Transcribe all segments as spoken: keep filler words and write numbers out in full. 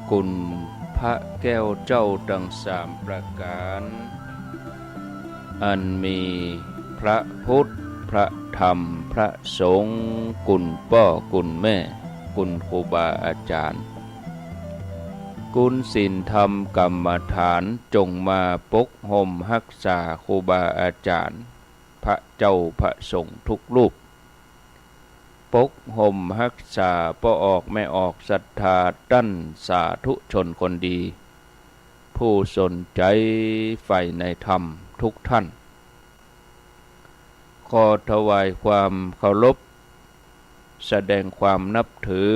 คุณพระแก้วเจ้าตังสามประก๋าน อันมีพระพุทธ พระธรรม พระสงฆ์ คุณป้อ คุณแม่ คุณครูบาอาจ๋ารย์ คุณศีลธรรมกรรมฐาน จงมาปกฮ่มฮักษาครูบาอาจ๋ารย์ พระเจ้าพระสงฆ์ทุกรูป ปกฮ่มฮักษาป้อออกแม่ออกศรัทธาต้านสาธุชนคนดี ผู้สนใจ๋ใฝ่ในธรรมทุกท่าน ขอถวายความเคารพ แสดงความนับถือ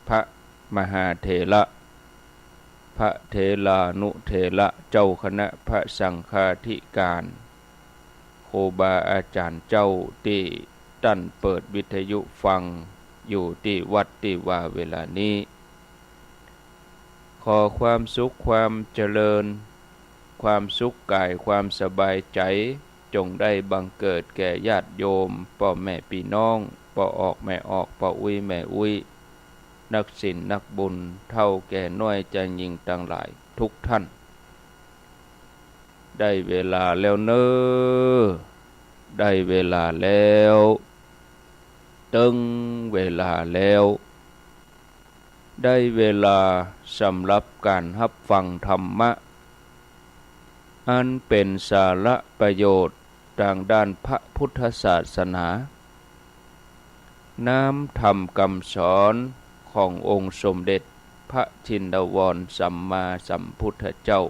พระมหาเถระ พระเถรานุเถระ เจ้าคณะพระสังฆาธิการ ครูบาอาจ๋ารย์เจ้าตี้ต้านเปิดวิทยุฟังอยู่ตี้วัดตี้วาเวลานี้ ขอความสุขความเจริญ ความสุขก๋ายความสบายใจ๋ จงได้บังเกิดแก่ญาติโยม ป้อแม่ปี้น้อง ป้อออกแม่ออก ป้ออุ๊ยแม่อุ๊ย นักศีลนักบุญ เฒ่าแก่น้อยจายญิงตังหลายทุกท่าน ได้เวลาแล้วเน่อ ได้เวลาแล้ว เติงเวลาแล้ว ได้เวลาสำหรับก๋านฮับฟังธรรมะ อันเป๋นสาระประโยชน์ตางด้านพระพุทธศาสนา น้ำธรรมกำสอนขององค์สมเด็จพระชินวรสัมมาสัมพุทธเจ้า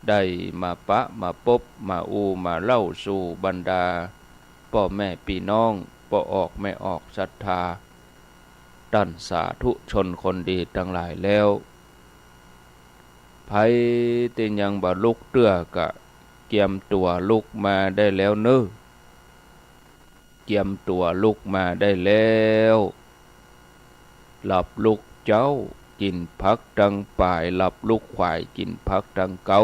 ได้มาปะมาปบมาอู้มาเล่าสู่บรรดาป้อแม่ปี้น้อง ป้อออกแม่ออกศรัทธา ต้านสาธุชนคนดีตังหลายแล้ว ใผตี้ยังบ่ลุกเตื้อกะ เกียมตั๋วลุกมาได้แล้วเน่อ เกียมตั๋วลุกมาได้แล้ว หลับลุกเจ๊า กิ๋นผักตังป๋าย หลับลุกขวาย กิ๋นผักตังเก๊า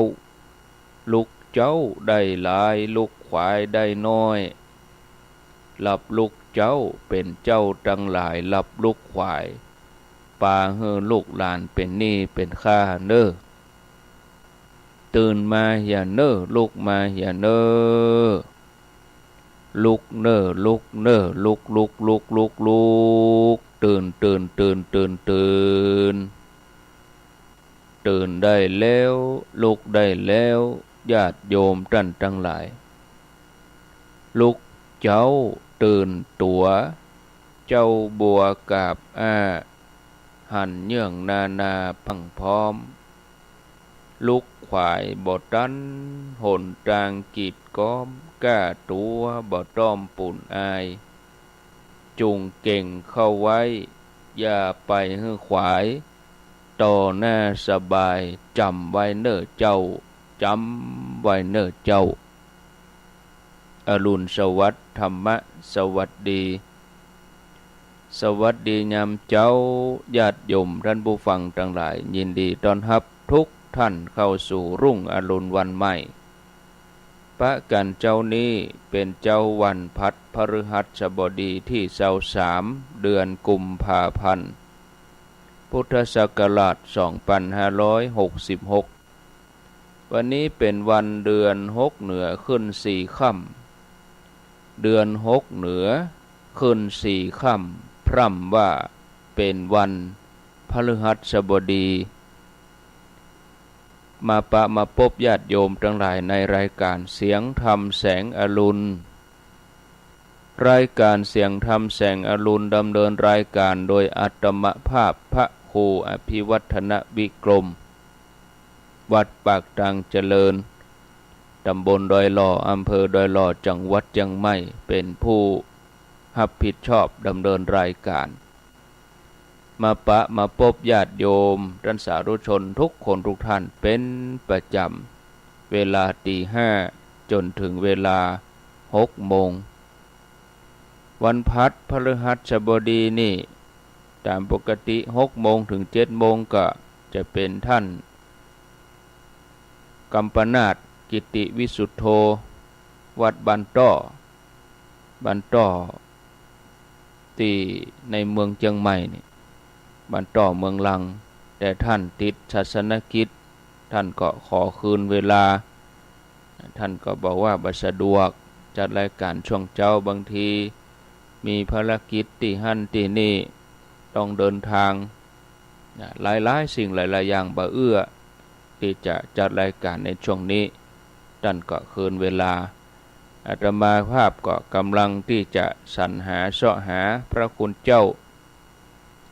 ลุกเจ๊าได้หลาย ลุกขวายได้น้อย หลับลุกเจ๊าเป๋นเจ้าตังหลาย หลับลุกขวาย ปาหื้อลูกหลานเป๋นหนี้เป๋นค่าเน่อ ตื่นมาเหียเน่อ ลุกมาเหียเน่อ ลุกเน่อ ลุกเน่อ ลุก ลุก ลุก ลุก ลุก ตื่น ตื่น ตื่น ตื่น ตื่น ตื่นได้แล้ว ลุกได้แล้ว ญาติโยมต้านตังหลาย ลุกเจ๊าตื่นตั๋ว เจ๊าบัวกาบอ้า หันเยื่องนานาพั่งพร้อม ลุกขวายบ่ตัน หนตางกีดก๊อม ก้าตั๋วบ่ต้อมปูนอาย จุ่งเก่งเข้าไว้ อย่าไปหื้อขวาย ต่อหน้าสบาย จ๋ำไว้เน่อเจ้า จ๋ำไว้เน่อเจ้า อรุณสวัสดิ์ ธรรมะสวัสดี สวัสดียามเจ๊า ญาติโยมต้านผู้ฟังตังหลาย ยินดีต้อนฮับทุกท่านเข้าสู่รุ่งอรุณวันใหม่ ประก๋านเจ๊านี้เป๋นเจ๊าวันพัดพฤหัสบดีตี้ซาวสาม เดือนกุมภาพันธ์ พุทธศักราชสองปันห้าร้อยหกสิบหก วันนี้เป๋นวันเดือนหกเหนือขึ้นสี่ค่ำ เดือนหกเหนือขึ้นสี่ค่ำ พร่ำว่าเป๋นวันพฤหัสบดี มาปะมาปบญาติโยมตังหลายในรายก๋านเสียงธรรมแสงอรุณ รายก๋านเสียงธรรมแสงอรุณดำเนินรายก๋านโดยอาตมาภาพพระครูอภิวัฒนวิกรม วัดปากตางเจริญ ตำบลดอยหล่อ อำเภอดอยหล่อ จังหวัดเจียงใหม่ เป๋นผู้ฮับผิดชอบดำเนินรายก๋าน มาปะมาปบญาติโยมต้านสาธุชนทุกคนทุกท่านเป๋นประจ๋ำ เวลาตีห้าจ๋นเถิงเวลาหกโมง วันพัดพฤหัสบดีนี้ ต๋ามปกติหกโมงเถิงเจ็ดโมงก็จะเป๋นท่าน กัมปนาท กิติวิสุทโธ วัดบ้านต้อ บ้านต้อ ตี้ในเมืองเจียงใหม่นี่ บ้านต้อเมืองลัง แต่ต้านติดศาสนกิจ ต้านก็ขอคืนเวลา ต้านก็บอกว่าบ่สะดวกจัดรายก๋านช่วงเจ๊า บางทีมีภารกิจตี้หั้นตี้นี่ ต้องเดินทาง นะ หลายๆ สิ่งหลายๆ อย่างบ่เอื้อตี้จะจัดรายก๋านในช่วงนี้ ต้านก็คืนเวลา อาตมาภาพก็ก่ำลังตี้จะสรรหาเซาะหาพระคุณเจ้า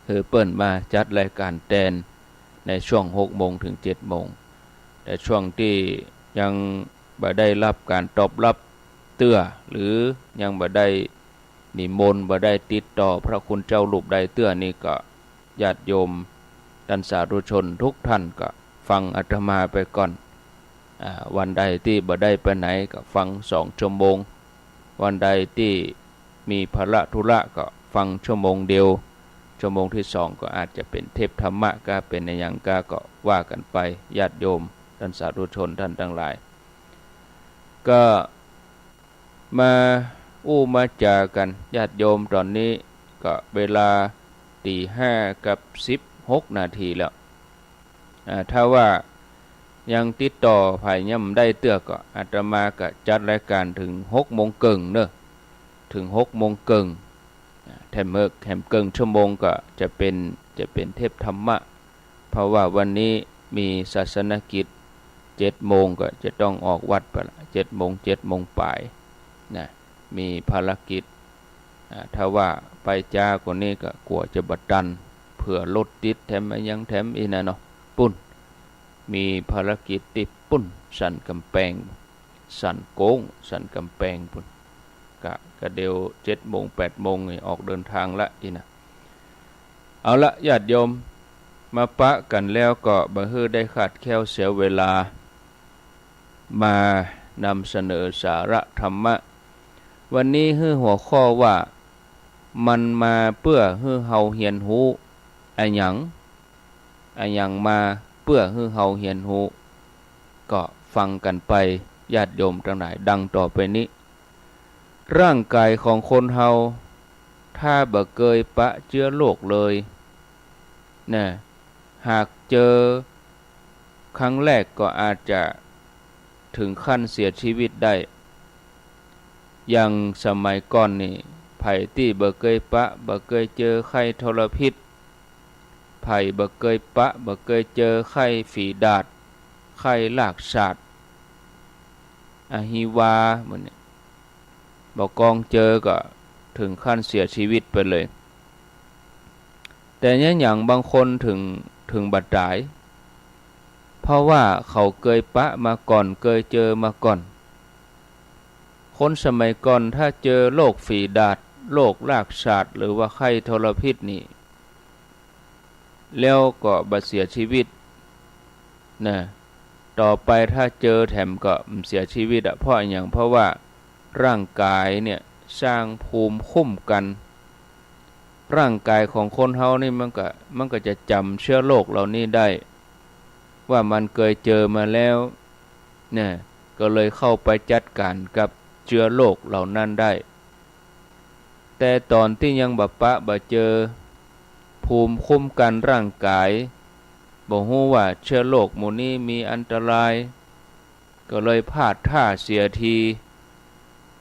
หื้อเปิ้นมาจัดรายก๋านแตนในช่วงหกโมงเถิงเจ็ดโมง แต่ช่วงตี้ยังบ่ได้ฮับก๋านตอบฮับเตื้อ หรือยังบ่ได้นิมนต์ บ่ได้ติดต่อพระคุณเจ้ารูปใดเตื้อนี่ก็ ญาติโยมต้านสาธุชนกู้ต้านก็ฟังอาตมาไปก่อน อ่า วันใดตี้บ่ได้ไปไหนก็ฟังสองชั่วโมง วันใดตี้มีภาระธุระก็ฟังชั่วโมงเดียว ชั่วโมงตี้สองก็อาจจะเป๋นเทศน์ธรรมะ กาเป๋นอะหยังกาก็ว่ากั๋นไป ญาติโยมต้านสาธุชนต้านตังหลาย ก็มาอู้มาจ๋ากั๋น ญาติโยม ต๋อนนี้ก็เวลาตี๋ห้ากับสิบหกนาทีแล้ว อ่า ถ้าว่ายังติดต่อใผยังบ่ได้เตื้อก็ อาตมาก็จัดรายก๋านเถิงหกโมงเกิ่งเนาะ เถิงหกโมงเกิ่ง อ่า แถมเอิก แถมเกิ่งชั่วโมงก็จะเป๋น จะเป๋นเทศน์ธรรมะ เพราะว่าวันนี้มีศาสนกิจ เจ็ดโมงก็จะต้องออกวัดไปละ เจ็ดโมง เจ็ดโมงป๋ายนะ มีภารกิจ อ่า ถ้าว่าไปจ๊ากว่านี้ก็กั๋วจะบ่ตัน เผื่อรถติดแถมอะหยังแถมอี้นะเนาะ ปู๊น มีภารกิจตี้ปู๊น สันก๋ำแปง สันโก๊ง สันก๋ำแปงปู๊น กะ กะเดี๋ยวเจ็ดโมงแปดโมงนี่ออกเดินทางละอี้นะ เอาละญาติโยม มาปะกั๋นแล้วก็บ่หื้อได้ขาดแคลนเสียเวลา มานำเสนอสาระธรรมะ วันนี้หื้อหัวข้อว่า มันมาเปื้อหื้อเฮาเฮียนฮู้ อะหยัง อะหยังมาเปื้อหื้อเฮาเฮียนฮู้ ก็ฟังกั๋นไป ญาติโยมตังหลาย ดังต่อไปนี้ ร่างก๋ายของคนเฮา ถ้าบ่เกยปะเจื๊อโรคเลย นะ หากเจอครั้งแรกก็อาจจะเถิงขั้นเสียชีวิตได้ อย่างสมัยก่อนนี่ ใผตี้บ่เกยปะ บ่เกยเจอไข้ทรพิษ ใผบ่เกยปะ บ่เกยเจอไข้ฝีดาษ ไข้รากสาด อหิวา หมู่นี้ บ่กองเจอก็เถิงขั้นเสียชีวิตไปเลย แต่เยียะหยังบางคนเถิง เถิงบ่ต๋าย เพราะว่าเขาเกยปะมาก่อน เกยเจอมาก่อน คนสมัยก่อนถ้าเจอโรคฝีดาษ โรครากสาด หรือว่าไข้ทรพิษนี่ แล้วก็บ่เสียชีวิต นะ ต่อไปถ้าเจอแถมก็บ่เสียชีวิตอะ เพราะอะหยัง เพราะว่าร่างก๋ายเนี่ยสร้างภูมิคุ้มกัน ร่างก๋ายของคนเฮานี่มันก็ มันก็จะจ๋ำเจื๊อโรคเหล่านี้ได้ ว่ามันเกยเจอมาแล้ว นะ ก็เลยเข้าไปจัดก๋านกับเจื๊อโรคเหล่านั้นได้ แต่ต๋อนตี้ยังบ่ปะบ่เจอ ภูมิคุ้มกันร่างก๋าย บ่ฮู้ว่าเจื๊อโรคหมู่นี้มีอันตราย ก็เลยพลาดท่าเสียที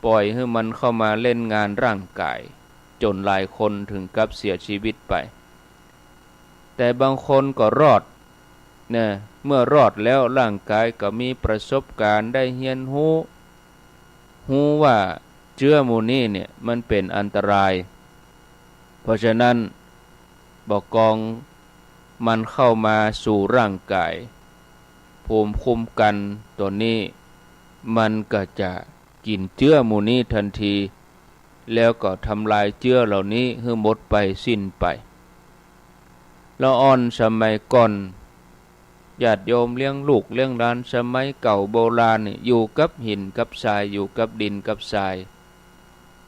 ป่อยหื้อมันเข้ามาเล่นงานร่างก๋าย จ๋นหลายคนเถิงกับเสียชีวิตไป แต่บางคนก็รอด นะ เมื่อรอดแล้วร่างก๋ายก็มีประสบก๋ารณ์ได้เฮียนฮู้ ฮู้ว่าเจื๊อหมู่นี้เนี่ยมันเป๋นอันตราย เพราะฉะนั้นบ่กองมันเข้ามาสู่ร่างก๋าย ภูมิคุ้มกันตั๋วนี้มันก็จะกิ๋นเจื๊อหมู่นี้ตันที แล้วก็ทำลายเจื๊อเหล่านี้หื้อหมดไปสิ้นไป ละอ่อนสมัยก่อน ญาติโยมเลี้ยงลูกเลี้ยงหลานสมัยเก่าโบราณนี่ อยู่กับหินกับทราย อยู่กับดินกับทราย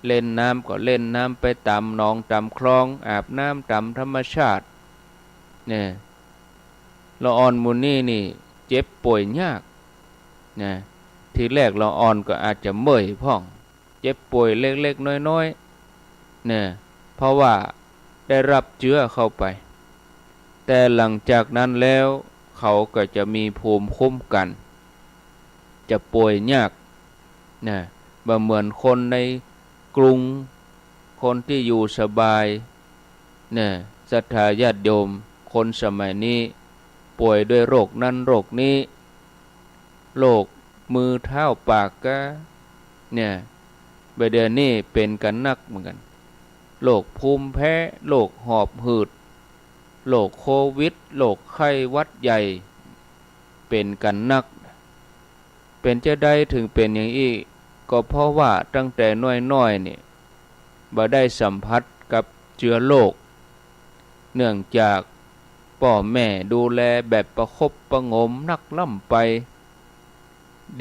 เล่นน้ำก็เล่นน้ำไปต๋ามหนองต๋ามคลอง อาบน้ำต๋ามธรรมชาติ เนี่ย ละอ่อนหมู่นี้นี่เจ็บป่วยยาก นะ ทีแรกละอ่อนก็อาจจะเมื่อยพ่อง เจ็บป่วยเล็กๆ น้อยๆ เนี่ย เพราะว่าได้ฮับเจื๊อเข้าไป แต่หลังจากนั้นแล้วเขาก็จะมีภูมิคุ้มกัน จะป่วยยากนะ บ่เหมือนคนในกรุง คนตี้อยู่สบายนะ ศรัทธาญาติโยม คนสมัยนี้ป่วยด้วยโรคนั้นโรคนี้ โรคมือเท้าปากกาเนี่ย บ่าเดี่ยวนี้เป๋นกั๋นนักเหมือนกั๋น โรคภูมิแพ้ โรคหอบหืด โรคโควิด โรคไข้หวัดใหญ่ เป๋นกั๋นนัก เป๋นจาใดเถิงเป๋นอย่างอี้ ก็เพราะว่าตั้งแต่น้อยๆ นี่ บ่ได้สัมผัสกับเจือโรค เนื่องจากป้อแม่ดูแลแบบประคบประหงมนักล้ำไป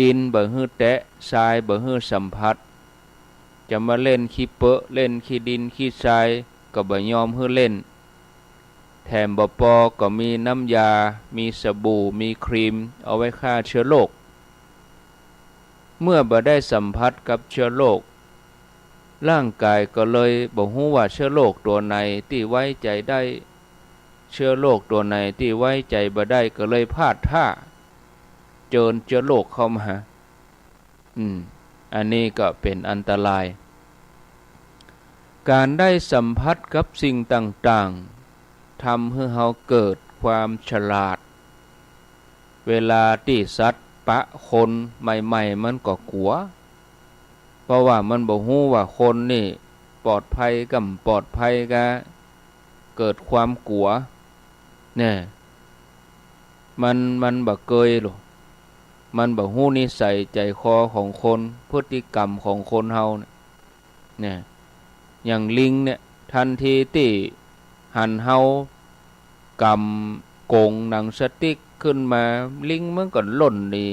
ดินบ่หื้อแตะ ทรายบ่หื้อสัมผัส จะมาเล่นขี้เปอะ เล่นขี้ดินขี้ทราย ก็บ่ยอมหื้อเล่น แถมบ่ปอก็มีน้ำยา มีสบู่ มีครีม เอาไว้ฆ่าเชื้อโรค เมื่อบ่ได้สัมผัสกับเชื้อโรค ร่างกายก็เลยบ่ฮู้ว่าเชื้อโรคตั๋วไหนตี้ไว้ใจ๋ได้ เชื้อโรคตั๋วไหนตี้ไว้ใจ๋บ่ได้ ก็เลยพลาดท่า เจิญเชื้อโรคเข้ามา อืม อันนี้ก็เป๋นอันตราย ก๋านได้สัมผัสกับสิ่งต่างๆ ทำหื้อเฮาเกิดความฉลาด เวลาตี้สัตว์ปะคนใหม่ๆ มันก็กั๋ว เพราะว่ามันบ่ฮู้ว่าคนนี่ปลอดภัยกับบ่ปลอดภัย ก็เกิดความกั๋ว เนี่ย มัน มันบ่เกยหรอก มันบ่ฮู้นิสัยใจ๋คอของคน พฤติกรรมของคนเฮาเนี่ย เนี่ย อย่างลิงเนี่ย ทันทีตี้หันเฮา ก๋ำก๋งหนังสติ๊กขึ้นมา ลิงมันก็ล่นหนี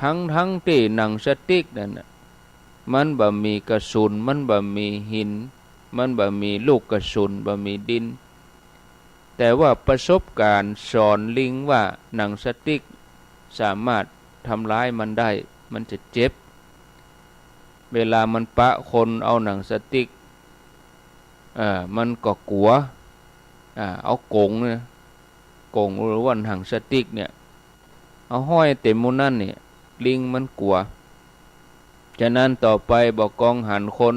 ทั้งๆ ตี้หนังสติ๊กนั่นน่ะ มันบ่มีกระสุน มันบ่มีหิน มันบ่มีลูกกระสุน บ่มีดิน แต่ว่าประสบการณ์สอนลิงว่าหนังสติ๊กสามารถทำร้ายมันได้ มันจะเจ็บ เวลามันปะคนเอาหนังสติ๊ก เอ่อ มันก็กั๋ว อ่า เอาก๋งเนี่ย ก๋งหรือว่าหนังสติ๊กเนี่ย เอาห้อยเต๋มหมู่นั้นเนี่ย ลิงมันกั๋ว ฉะนั้นต่อไปบ่ากองหันคน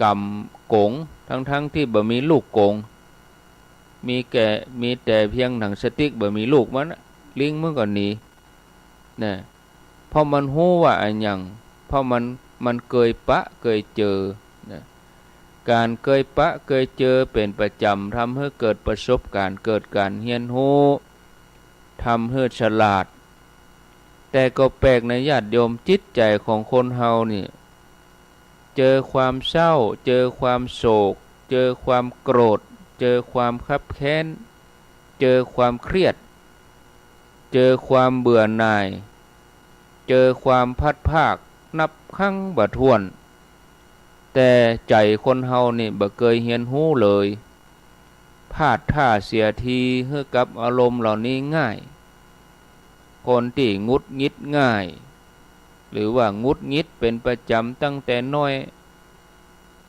ก๋ำก๋ง ทั้งๆ ตี้บ่มีลูกก๋ง มีแก่ มีแต่เพียงหนังสติ๊กบ่มีลูกมันน่ะ ลิงมันก็หนี นะ เพราะมันฮู้ว่าอะหยัง เพราะมัน มันเกยปะเกยเจอ นะ ก๋านเกยปะเกยเจอเป๋นประจ๋ำ ทำหื้อเกิดประสบก๋ารณ์ เกิดก๋านเฮียนฮู้ ทำหื้อฉลาด แต่ก็แปลกนะญาติโยม จิตใจ๋ของคนเฮานี่ เจอความเศร้า เจอความโศก เจอความโกรธ เจอความคับแค้น เจอความเครียด เจอความเบื่อหน่าย เจอความพลัดพรากนับครั้งบ่ถ้วน แต่ใจ๋คนเฮานี่บ่เกยเฮียนฮู้เลย พลาดท่าเสียทีหื้อกับอารมณ์เหล่านี้ง่าย คนตี้หงุดหงิดง่าย หรือว่าหงุดหงิดเป๋นประจ๋ำตั้งแต่น้อย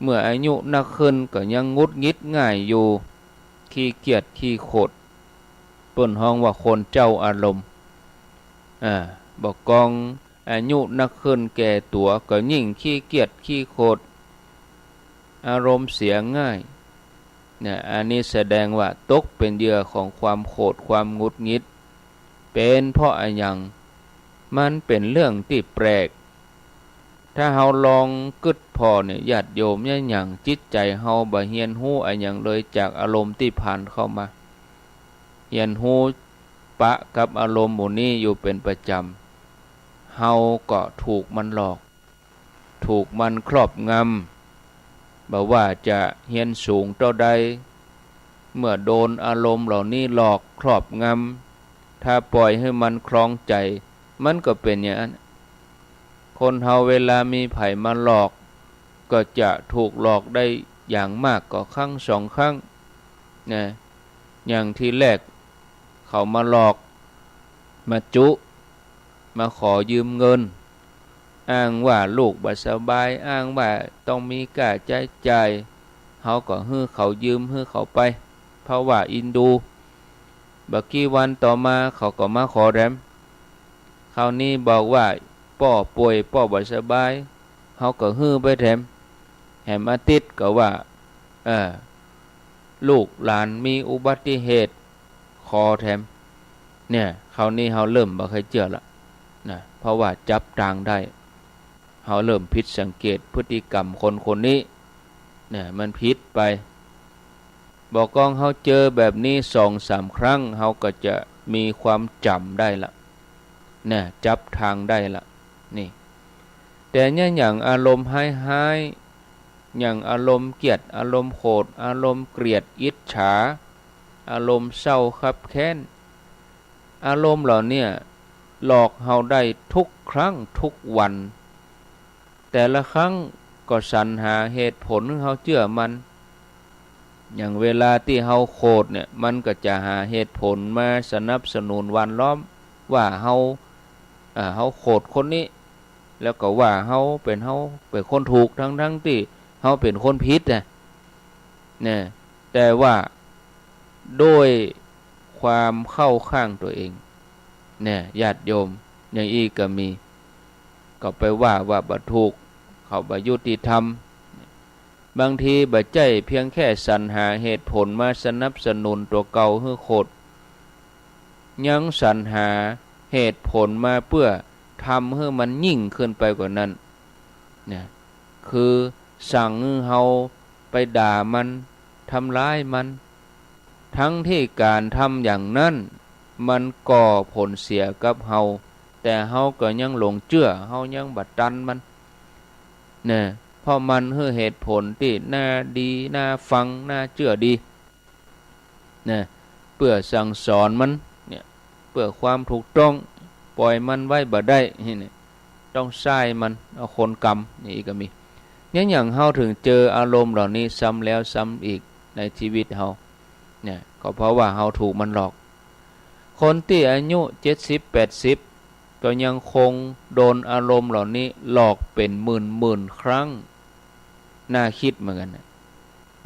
เมื่ออายุนักขึ้นก็ยังหงุดหงิดง่ายอยู่ ขี้เกียจขี้โขด เปิ้นฮ้องว่าคนเจ้าอารมณ์ อ่า บ่ากองอายุนักขึ้นแก่ตั๋วก็ยิ่งขี้เกียจขี้โขด อารมณ์เสียง่าย เนี่ย อันนี้แสดงว่าตกเป๋นเหยื่อของความโขดความหงุดหงิด เป๋นเพราะอะหยัง มันเป๋นเรื่องตี้แปลก ถ้าเฮาลองกึ๊ดผ่อเนี่ย ญาติโยม อะหยังจิตใจ๋เฮาบ่เฮียนฮู้อะหยังเลยจากอารมณ์ตี้ผ่านเข้ามา เฮียนฮู้ปะกับอารมณ์หมู่นี้อยู่เป๋นประจ๋ำ เฮาก็ถูกมันหลอก ถูกมันครอบงำ บ่ว่าจะเฮียนสูงเต้าใด เมื่อโดนอารมณ์เหล่านี้หลอกครอบงำ ถ้าปล่อยหื้อมันครองใจ๋ มันก็เป๋นอย่างนั้น คนเฮาเวลามีใผมาหลอก ก็จะถูกหลอกได้อย่างมากก็ครั้งสองครั้ง นะ อย่างทีแรกเขามาหลอก มาจุ มาขอยืมเงิน อ้างว่าลูกบ่สบาย อ้างว่าต้องมีก้าใจ๊จ่าย เฮาก็หื้อเขายืม หื้อเขาไป เพราะว่าเอ็นดู บ่กี่วันต่อมาเขาก็มาขอแถม คราวนี้บอกว่าป้อป่วย ป้อบ่สบาย เฮาก็หื้อไปแถม แหมอาทิตย์ก็ว่า เออ ลูกหลานมีอุบัติเหตุ ขอแถม เนี่ย คราวนี้เฮาเริ่มบ่ค่อยเจื้อละนะ เพราะว่าจับตางได้ เฮาเริ่มผิดสังเกตพฤติกรรมคนคนนี้ เนี่ย มันผิดไป บ่กองเฮาเจอแบบนี้สองสามครั้ง เฮาก็จะมีความจ๋ำได้ละ เนี่ย จับตางได้ละ นี่ แต่เนี่ยอย่างอารมณ์ฮ้ายๆ อย่างอารมณ์เกลียด อารมณ์โขด อารมณ์เกลียด อิจฉา อารมณ์เศร้าคับแค้น อารมณ์เหล่าเนี้ยหลอกเฮาได้ทุกครั้งทุกวัน แต่ละครั้งก็สรรหาเหตุผลหื้อเฮาเจื้อมัน อย่างเวลาตี้เฮาโขดเนี่ย มันก็จะหาเหตุผลมาสนับสนุนหว่านล้อมว่าเฮา อ่า เฮาโขดคนนี้ แล้วก็ว่าเฮาเป๋น เฮาเป๋นคนถูก ทั้งๆ ตี้เฮาเป๋นคนผิดนะ เนี่ย แต่ว่าโดยความเข้าข้างตั๋วเอง เนี่ย ญาติโยม อย่างอี้ก็มี ก็ไปว่า ว่าบ่ถูก เขาบ่ยุติธรรม บางทีบ่ใจ้เพียงแค่สรรหาเหตุผลมาสนับสนุนตั๋วเก่าหื้อโขด ยังสรรหาเหตุผลมาเปื้อทำหื้อมันยิ่งขึ้นไปกว่านั้น เนี่ย คือสั่งหื้อเฮาไปด่ามัน ทำร้ายมัน ทั้งตี้ก๋านทำอย่างนั้น มันก่อผลเสียกับเฮา แต่เฮาก็ยังหลงเจื้อ เฮายังบ่ตันมัน เนี่ย เพราะมันหื้อเหตุผลตี้น่าดี น่าฟัง น่าเจื้อดี เนี่ย เปื้อสั่งสอนมัน เนี่ย เปื้อความถูกต้อง ป่อยมันไว้บ่ได้ นี่ เนี่ย ต้องใจ๊มัน เอาคนกำ นี่ก็มี เนี่ย อย่างเฮาเถิงเจออารมณ์เหล่านี้ซ้ำแล้วซ้ำอีกในชีวิตเฮา เนี่ย ก็เพราะว่าเฮาถูกมันหลอก คนตี้อายุเจ็ดสิบแปดสิบ ก็ยังคงโดนอารมณ์เหล่านี้หลอกเป๋นหมื่นๆ ครั้ง น่ากึ๊ดเหมือนกั๋นนะ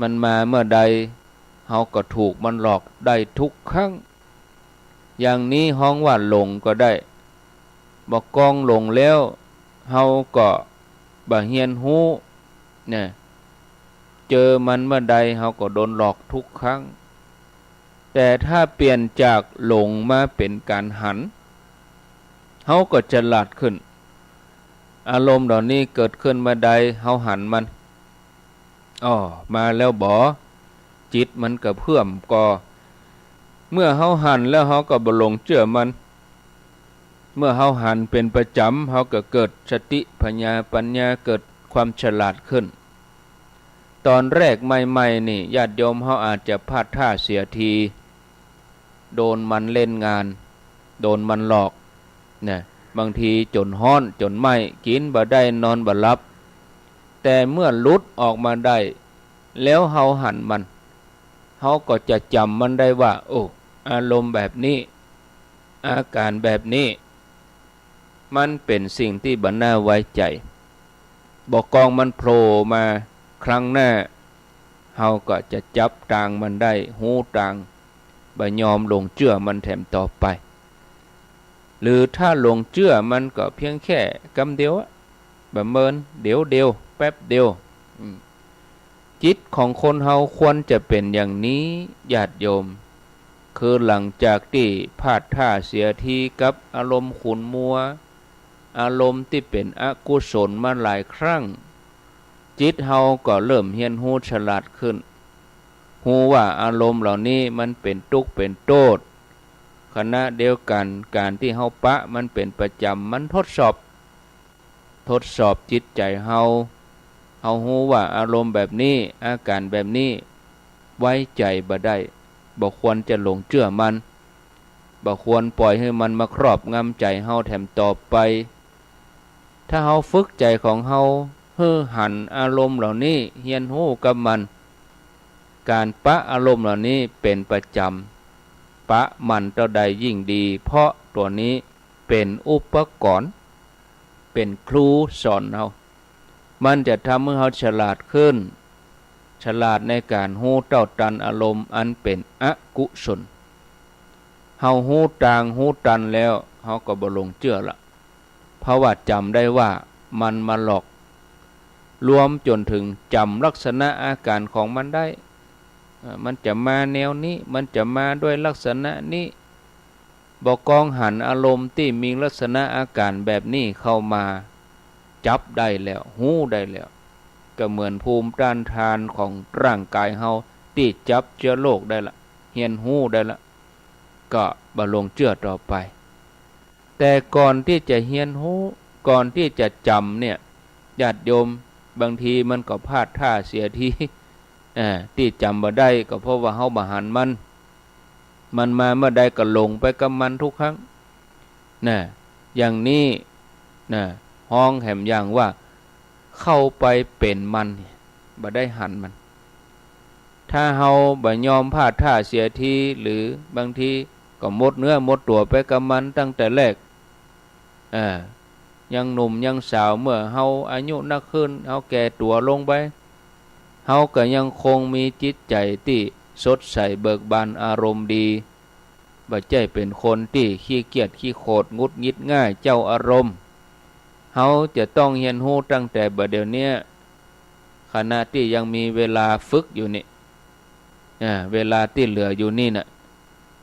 มันมาเมื่อใด เฮาก็ถูกมันหลอกได้ทุกครั้ง อย่างนี้ฮ้องว่าหลงก็ได้ บ่กองหลงแล้ว เฮาก็บ่เฮียนฮู้ เนี่ย เจอมันเมื่อใด เฮาก็โดนหลอกทุกครั้ง แต่ถ้าเปลี่ยนจากหลงมาเป๋นก๋านหัน เฮาก็ฉลาดขึ้น อารมณ์เหล่านี้เกิดขึ้นเมื่อใด เฮาหันมัน อ้อ มาแล้วบ่ จิตมันกระเพื่อมก่อ เมื่อเฮาหันแล้วเฮาก็บ่หลงเจื้อมัน เมื่อเฮาหันเป๋นประจ๋ำ เฮาก็เกิดสติผญาปัญญา เกิดความฉลาดขึ้น ต๋อนแรกใหม่ๆ นี่ ญาติโยมเฮาอาจจะพลาดท่าเสียที โดนมันเล่นงาน โดนมันหลอก นะ บางทีจ๋นฮ้อนจ๋นเมื่อย กิ๋นบ่ได้ นอนบ่หลับ แต่เมื่อหลุดออกมาได้ แล้วเฮาหันมัน เฮาก็จะจ๋ำมันได้ว่า โอ้ อารมณ์แบบนี้ อาก๋ารแบบนี้ มันเป๋นสิ่งตี้บ่น่าไว้ใจ๋ บ่กองมันโผล่มาครั้งหน้า เฮาก็จะจับตางมันได้ ฮู้ตาง บ่ยอมหลงเจื้อมันแถมต่อไป หรือถ้าหลงเจื้อมันก็เพียงแค่กำเดียวอะ บ่เมิน เดี๋ยวเดียว แป๊บเดียว อืม จิตของคนเฮาควรจะเป๋นอย่างนี้ ญาติโยม คือหลังจากตี้พลาดท่าเสียทีกับอารมณ์ขุ่นมัว อารมณ์ตี้เป๋นอกุศลมาหลายครั้ง จิตเฮาก็เริ่มเฮียนฮู้ฉลาดขึ้น ฮู้ว่าอารมณ์เหล่านี้มันเป๋นตุ๊กข์เป๋นโต้ษ ขณะเดียวกั๋น ก๋านตี้เฮาปะมันเป๋นประจ๋ำ มันทดสอบ ทดสอบจิตใจ๋เฮา เฮาฮู้ว่าอารมณ์แบบนี้ อาก๋ารแบบนี้ ไว้ใจ๋บ่ได้ บ่ควรจะหลงเจื้อมัน บ่ควรป่อยหื้อมันมาครอบงำใจ๋เฮาแถมต่อไป ถ้าเฮาฝึกใจ๋ของเฮาหื้อหันอารมณ์เหล่านี้ เฮียนฮู้กับมัน ก๋านปะอารมณ์เหล่านี้เป๋นประจ๋ำ ปะมันเต้าใดยิ่งดี เพราะตั๋วนี้เป๋นอุปกรณ์ เป๋นครูสอนเฮา มันจะทำหื้อเฮาฉลาดขึ้น ฉลาดในก๋านฮู้เต้าตันอารมณ์อันเป๋นอกุศล เฮาฮู้ตางฮู้ตันแล้ว เฮาก็บ่หลงเจื้อละ เพราะว่าจ๋ำได้ว่ามันมาหลอก รวมจ๋นเถิงจ๋ำลักษณะอาก๋ารของมันได้ เอ่อ มันจะมาแนวนี้ มันจะมาด้วยลักษณะนี้ บ่กองหันอารมณ์ตี้มีลักษณะอาก๋ารแบบนี้เข้ามา จับได้แล้ว ฮู้ได้แล้ว ก็เหมือนภูมิต้านทานของร่างก๋ายเฮาตี้จับเจื้อโรคได้ละ เฮียนฮู้ได้ละ ก็บ่หลงเจื้อต่อไป แต่ก่อนตี้จะเฮียนฮู้ ก่อนตี้จะจ๋ำเนี่ย ญาติโยม บางทีมันก็พลาดท่าเสียที เอ่อ ตี้จ๋ำบ่ได้ก็เพราะว่าเฮาบ่หันมัน มันมาเมื่อใดก็หลงไปกับมันทุกครั้ง น่ะ อย่างนี้ น่ะ ฮ้องแหมอย่างว่า เข้าไปเป๋นมัน บ่ได้หันมัน ถ้าเฮาบ่ยอมพลาดท่าเสียที หรือบางทีก็หมดเนื้อหมดตั๋วไปกับมันตั้งแต่แรก เออ ยังหนุ่มยังสาว เมื่อเฮาอายุนักขึ้น เฮาแก่ตั๋วลงไป เฮาก็ยังคงมีจิตใจ๋ตี้สดใสเบิกบานอารมณ์ดี บ่ใจ้เป๋นคนตี้ขี้เกียจขี้โขดหงุดหงิดง่ายเจ้าอารมณ์ เฮาจะต้องเฮียนฮู้ตั้งแต่บ่าเดี่ยวเนี้ย ขณะตี้ยังมีเวลาฝึกอยู่นี่ อ่า เวลาตี้เหลืออยู่นี่น่ะ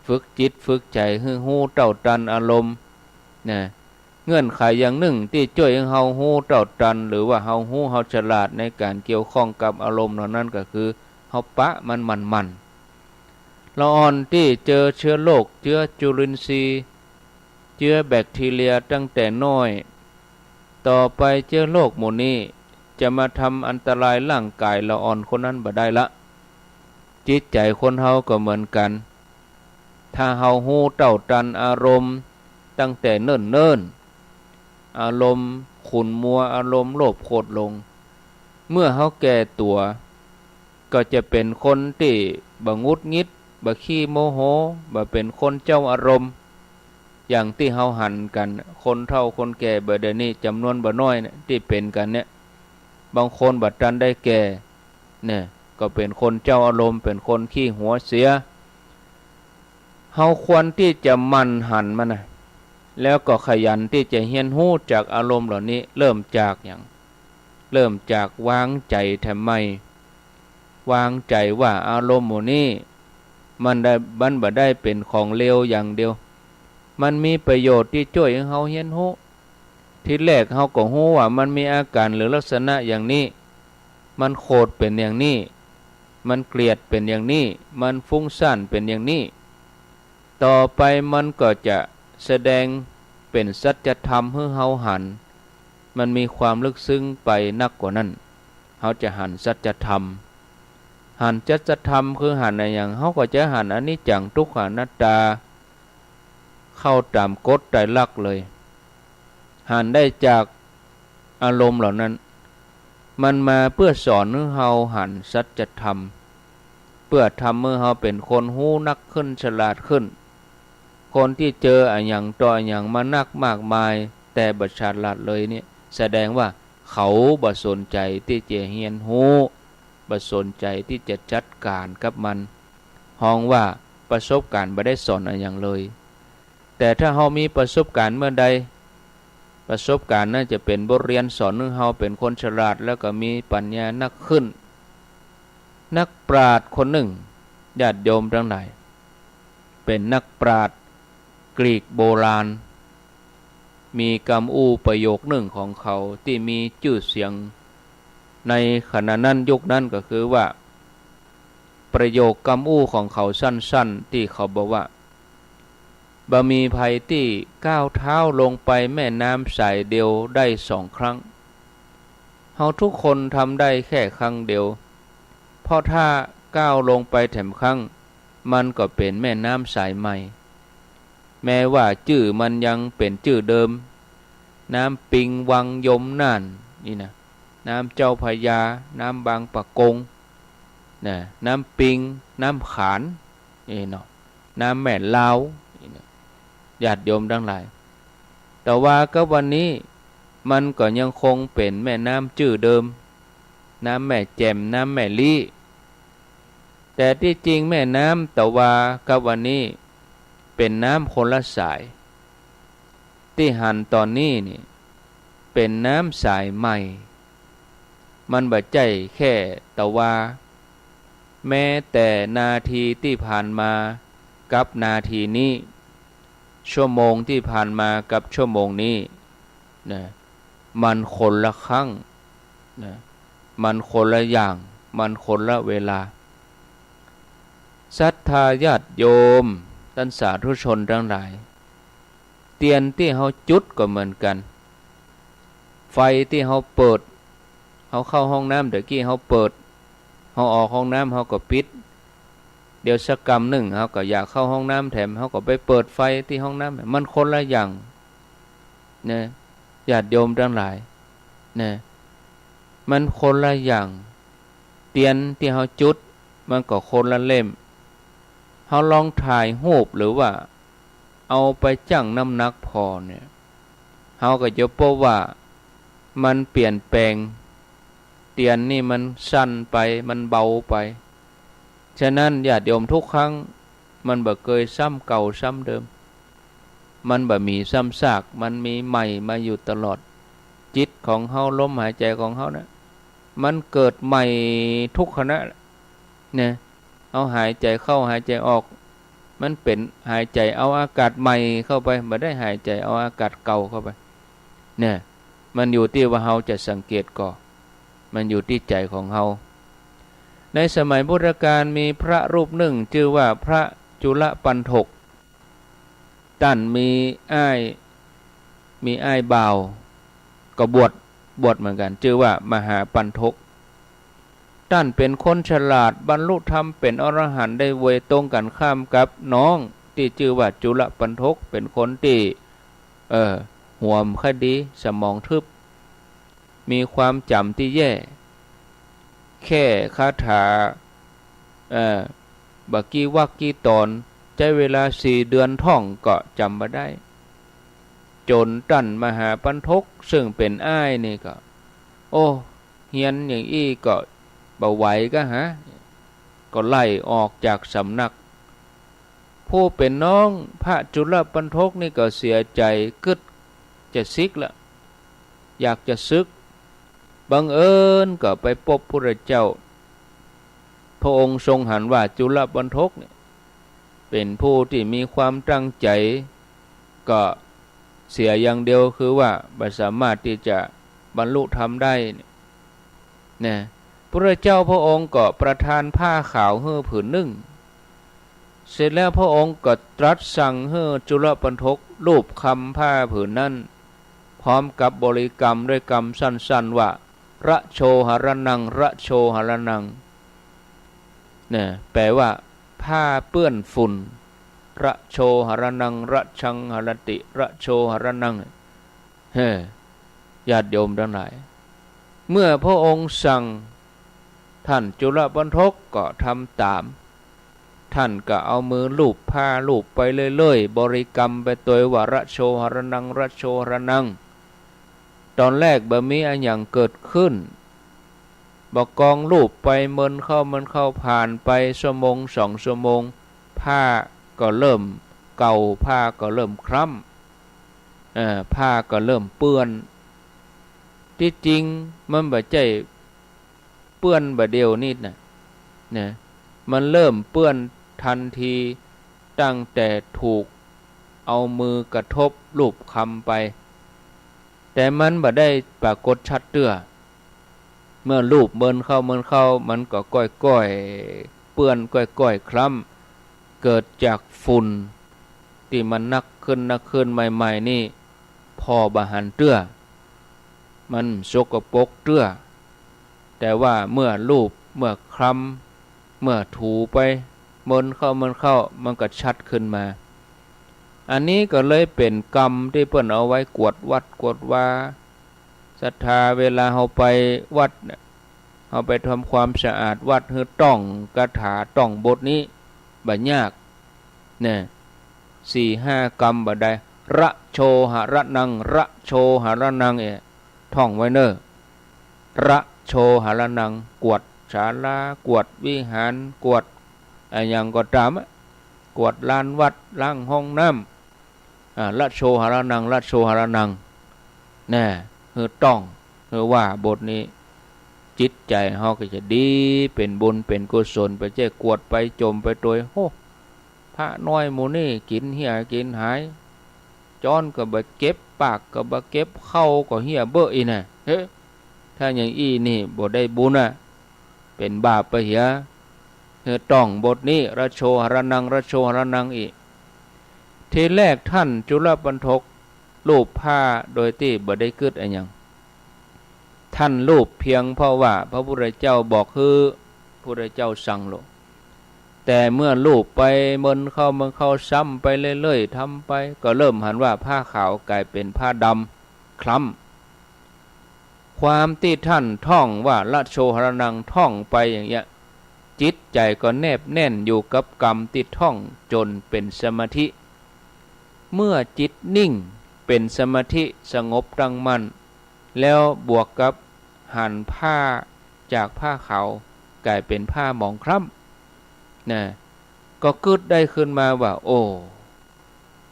ฝึกจิตฝึกใจ๋หื้อฮู้เต้าตันอารมณ์ นะ เงื่อนไขอย่างนึ่งตี้จ้วยหื้อเฮาฮู้เต้าตัน หรือว่าเฮาฮู้เฮาฉลาดในก๋านเกี่ยวข้องกับอารมณ์เหล่านั้นก็คือ เฮาปะมันหมั่นๆ ละอ่อนตี้เจอเจื้อโรค เจื้อจุลินทรีย์ เจื้อแบคทีเรียตั้งแต่น้อย ต่อไปเจื้อโรคหมู่นี้จะมาทำอันตรายร่างก๋ายละอ่อนคนนั้นบ่ได้ละ จิตใจ๋คนเฮาก็เหมือนกั๋น ถ้าเฮาฮู้เต้าตันอารมณ์ตั้งแต่เนิ่นๆ อารมณ์ขุ่นมัว อารมณ์โลภโกรธหลง เมื่อเฮาแก่ตั๋ว ก็จะเป๋นคนตี้บ่หงุดหงิด บ่ขี้โมโห บ่เป๋นคนเจ้าอารมณ์ อย่างตี้เฮาหันกั๋น คนเฒ่าคนแก่บ่าเดี่ยวนี้จ๋ำนวนบ่น้อยนะ ตี้เป๋นกั๋นเนี่ย บางคนบ่ตันได้แก่ เนี่ย ก็เป๋นคนเจ้าอารมณ์ เป๋นคนขี้หวงเสีย เฮาควรตี้จะหมั่นหันมันนะ แล้วก็ขยันตี้จะเฮียนฮู้จากอารมณ์เหล่านี้ เริ่มจากหยัง เริ่มจากวางใจ๋แถมใหม่ วางใจ๋ว่าอารมณ์หมู่นี้ มันได้ มันบ่ได้เป๋นของเลวอย่างเดียว มันมีประโยชน์ตี้จ้วยหื้อเฮาเฮียนฮู้ ทีแรกเฮาก็ฮู้ว่ามันมีอาก๋ารหรือลักษณะอย่างนี้ มันโขดเป๋นอย่างนี้ มันเกลียดเป๋นอย่างนี้ มันฟุ้งซ่านเป๋นอย่างนี้ ต่อไปมันก็จะแสดงเป๋นสัจธรรมหื้อเฮาหัน มันมีความลึกซึ้งไปนักกว่านั้น เฮาจะหันสัจธรรม หันสัจธรรมคือหันอะหยัง เฮาก็จะหันอนิจจัง ทุกขัง อนัตตา เข้าต๋ามกฎไตรลักษณ์เลย หันได้จากอารมณ์เหล่านั้น มันมาเปื้อสอนหื้อเฮาหันสัจธรรม เปื้อทำหื้อเฮาเป๋นคนฮู้นักขึ้น ฉลาดขึ้น คนตี้เจออะหยังต่ออะหยังมานักมากมาย แต่บ่ฉลาดเลยเนี่ย แสดงว่าเขาบ่สนใจ๋ตี้จะเฮียนฮู้ บ่สนใจ๋ตี้จะจัดก๋านกับมัน ฮ้องว่าประสบก๋ารณ์บ่ได้สอนอะหยังเลย แต่ถ้าเฮามีประสบก๋ารณ์เมื่อใด ประสบก๋ารณ์นั้นจะเป๋นบทเรียนสอนหื้อเฮาเป๋นคนฉลาด แล้วก็มีปั๋ญญานักขึ้น นักปราชญ์คนนึ่ง ญาติโยมตังหลาย เป๋นนักปราชญ์กรีกโบราณ มีกำอู้ประโยคนึ่งของเขาตี้มีจื้อเสียงในขณะนั้นยุคนั้นก็คือว่า ประโยคกำอู้ของเขาสั้นๆ ตี้เขาบอกว่า บ่มีใผตี้ก้าวเท้าลงไปแม่น้ำสายเดียวได้สองครั้ง เฮาทุกคนทำได้แค่ครั้งเดียว เพราะถ้าก้าวลงไปแถมครั้ง มันก็เป๋นแม่น้ำสายใหม่ แม้ว่าจื้อมันยังเป๋นจื้อเดิม น้ำปิงวังยมน่านนี่นะ น้ำเจ้าพระยา น้ำบางปะกง นะ น้ำปิง น้ำขาน นี่เนาะ น้ำแม่ลาว นี่นะ ญาติโยมตังหลาย แต่ว่ากับวันนี้ มันก็ยังคงเป๋นแม่น้ำจื้อเดิม น้ำแม่แจ่ม น้ำแม่ลี้ แต่ตี้จริงแม่น้ำตะวากับวันนี้ ป๋นน้ำคนละสาย ตี้หันต๋อนนี้นี่ เป๋นน้ำสายใหม่ มันบ่ใจ้แค่ตะวา แม้แต่นาทีตี้ผ่านมากับนาทีนี้ ชั่วโมงตี้ผ่านมากับชั่วโมงนี้นะ มันคนละครั้งนะ มันคนละอย่าง มันคนละเวลา ศรัทธาญาติโยม ต้านสาธุชนตังหลาย เตียนตี้เฮาจุดก็เหมือนกั๋น ไฟตี้เฮาเปิด เฮาเข้าห้องน้ำตะกี้เฮาเปิด เฮาออกห้องน้ำเฮาก็ปิด เดี๋ยวสักกำนึ่งเฮาก็อยากเข้าห้องน้ำแถม เฮาก็ไปเปิดไฟตี้ห้องน้ำ มันคนละอย่างนะ ญาติโยมตังหลายนะ มันคนละอย่าง เตียนตี้เฮาจุด มันก็คนละเล่ม เฮาลองถ่ายฮูปหรือว่าเอาไปจั่งน้ำหนักผ่อเนี่ย เฮาก็จะพบว่ามันเปลี่ยนแปลง เตียนนี่มันสั้นไป มันเบาไป ฉะนั้นญาติโยมทุกครั้ง มันบ่เกยซ้ำเก่าซ้ำเดิม มันบ่มีซ้ำซาก มันมีใหม่มาอยู่ตลอด จิตของเฮา ลมหายใจ๋ของเฮานะ มันเกิดใหม่ทุกขณะนะ เฮาหายใจ๋เข้าหายใจ๋ออก มันเป๋นหายใจ๋เอาอากาศใหม่เข้าไป บ่ได้หายใจ๋เอาอากาศเก่าเข้าไป เนี่ย มันอยู่ตี้ว่าเฮาจะสังเกตก่อ มันอยู่ตี้ใจ๋ของเฮา ในสมัยพุทธกาลมีพระรูปนึ่งจื้อว่าพระจุลปัณฑก ต้านมีอ้าย มีอ้ายบ่าว ก็บวช บวชเหมือนกั๋น จื้อว่ามหาปัณฑก ต้านเป๋นคนฉลาด บรรลุธรรมเป๋นอรหันต์ได้เวย ตรงกั๋นข้ามกับน้องตี้จื้อว่าจุลปัณฑก เป๋นคนตี้ เออ หัวบ่ค่อยดี สมองทึบ มีความจ๋ำตี้แย่ แค่คาถา เอ่อ บ่กี่วรรคกี่ตอน ใจ๊เวลาสี่เดือนท่องก็จ๋ำบ่ได้ จ๋นต้านมหาปัณฑก ซึ่งเป๋นอ้ายนี่ก็ โอ้ เฮียนอย่างอี้ก็บ่ไหวก็หา ก็ไล่ออกจากสำนัก ผู้เป๋นน้องพระจุลปัณฑกนี่ก็เสียใจ๋ กึ๊ดจะสิกละ อยากจะสึก บังเอิญก็ไปปบพุทธเจ้า พระองค์ทรงหันว่าจุลปัณฑกเนี่ย เป๋นผู้ตี้มีความตั้งใจ๋ ก็เสียอย่างเดียวคือว่าบ่สามารถตี้จะบรรลุธรรมได้เนี่ย นะ พุทธเจ้าพระองค์ก็ประทานผ้าขาวหื้อผืนนึ่ง เสร็จแล้วพระองค์ก็ตรัสสั่งหื้อจุลปัณฑกลูบคลำผ้าผืนนั้น พร้อมกับบริกรรมด้วยกำสั้นๆ ว่า ระโชหรณัง ระโชหรณัง นะ แปลว่า ผ้าเปื้อนฝุ่น ระโชหรณัง ระชังหรติ ระโชหรณัง เฮ้อ ญาติโยมตังหลาย เมื่อพระองค์สั่ง ต้านจุลปัณฑกก็ทำต๋าม ต้านก็เอามือลูบผ้าลูบไปเรื่อยๆ บริกรรมไปตวยว่า ระโชหรณัง ระโชหรณัง ต๋อนแรกบ่มีอะหยังเกิดขึ้น บ่ากองลูบไปเมินเข้าเมินเข้า ผ่านไปชั่วโมงสองชั่วโมง ผ้าก็เริ่มเก่า ผ้าก็เริ่มคล้ำ เอ่อ ผ้าก็เริ่มเปื้อน ตี้จริงมันบ่ใจ้เปื้อนบ่าเดี่ยวนี้นะ นะ มันเริ่มเปื้อนตันที ตั้งแต่ถูกเอามือกระทบลูบคลำไป แต่มันบ่ได้ปรากฏชัดเตื้อ เมื่อลูบเมินเข้าเมินเข้า มันก็ก้อยๆ เปื้อนก้อยๆ คล้ำ เกิดจากฝุ่นตี้มันหนักขึ้นหนักขึ้น ใหม่ๆ นี่ผ่อบ่หันเตื้อ มันสกปรกเตื้อ แต่ว่าเมื่อลูบ เมื่อคลำ เมื่อถูไป เมินเข้าเมินเข้า มันก็ชัดขึ้นมา อันนี้ก็เลยเป๋นกำตี้เปิ้นเอาไว้กวดวัดกวดวา ศรัทธา เวลาเฮาไปวัดเนี่ย เฮาไปทำความสะอาดวัด หื้อต้องคาถาต้องบทนี้ บ่ยาก เนี่ย สี่ห้ากำบ่ได้ ระโชหรณัง ระโชหรณัง เอะท่องไว้เน่อ ระโชหรณัง กวดศาลา กวดวิหาร กวดอะหยังก็ต๋ามอะ กวาดลานวัด ล้างห้องน้ำ อ่า รโชหรณัง รโชหรณัง แน่ หื้อต้อง หื้อว่าบทนี้ จิตใจ๋เฮาก็จะดี เป๋นบุญเป๋นกุศลไป บ่ใจ้กวาดไปจ่มไปตวย โอ้ พระน้อยหมู่นี้กิ๋นเหี้ยกิ๋นหาย จ๊อนก็บ่เก็บ ปากก็บ่เก็บ ข้าวก็เหี้ยเบ้ออี้น่ะ เฮ้ ถ้าอย่างอี้นี่บ่ได้บุญอะ เป๋นบาปไปเหีย หื้อต้องบทนี้ รโชหรณัง รโชหรณัง อี้ ทีแรกท่านจุลปัณฑกลูปผ้าโดยตี้บ่ได้กึ๊ดอะหยัง ท่านลูปเพียงเพราะว่าพระพุทธเจ้าบอกหื้อ พุทธเจ้าสั่งโลก แต่เมื่อลูปไปเมินเข้าเมินเข้า ซ้ำไปเรื่อยๆ ทำไป ก็เริ่มหันว่าผ้าขาวก๋ายเป๋นผ้าดำคล้ำ ความตี้ท่านท่องว่ารโชหรณัง ท่องไปอย่างเงี้ย จิตใจ๋ก็แนบแน่นอยู่กับกำตี้ท่องจ๋นเป๋นสมาธิ เมื่อจิตนิ่งเป๋นสมาธิสงบตั้งมั่น แล้วบวกกับหันผ้าจากผ้าขาวก๋ายเป๋นผ้าหมองคล้ำ นะ ก็กึ๊ดได้ขึ้นมาว่า โอ้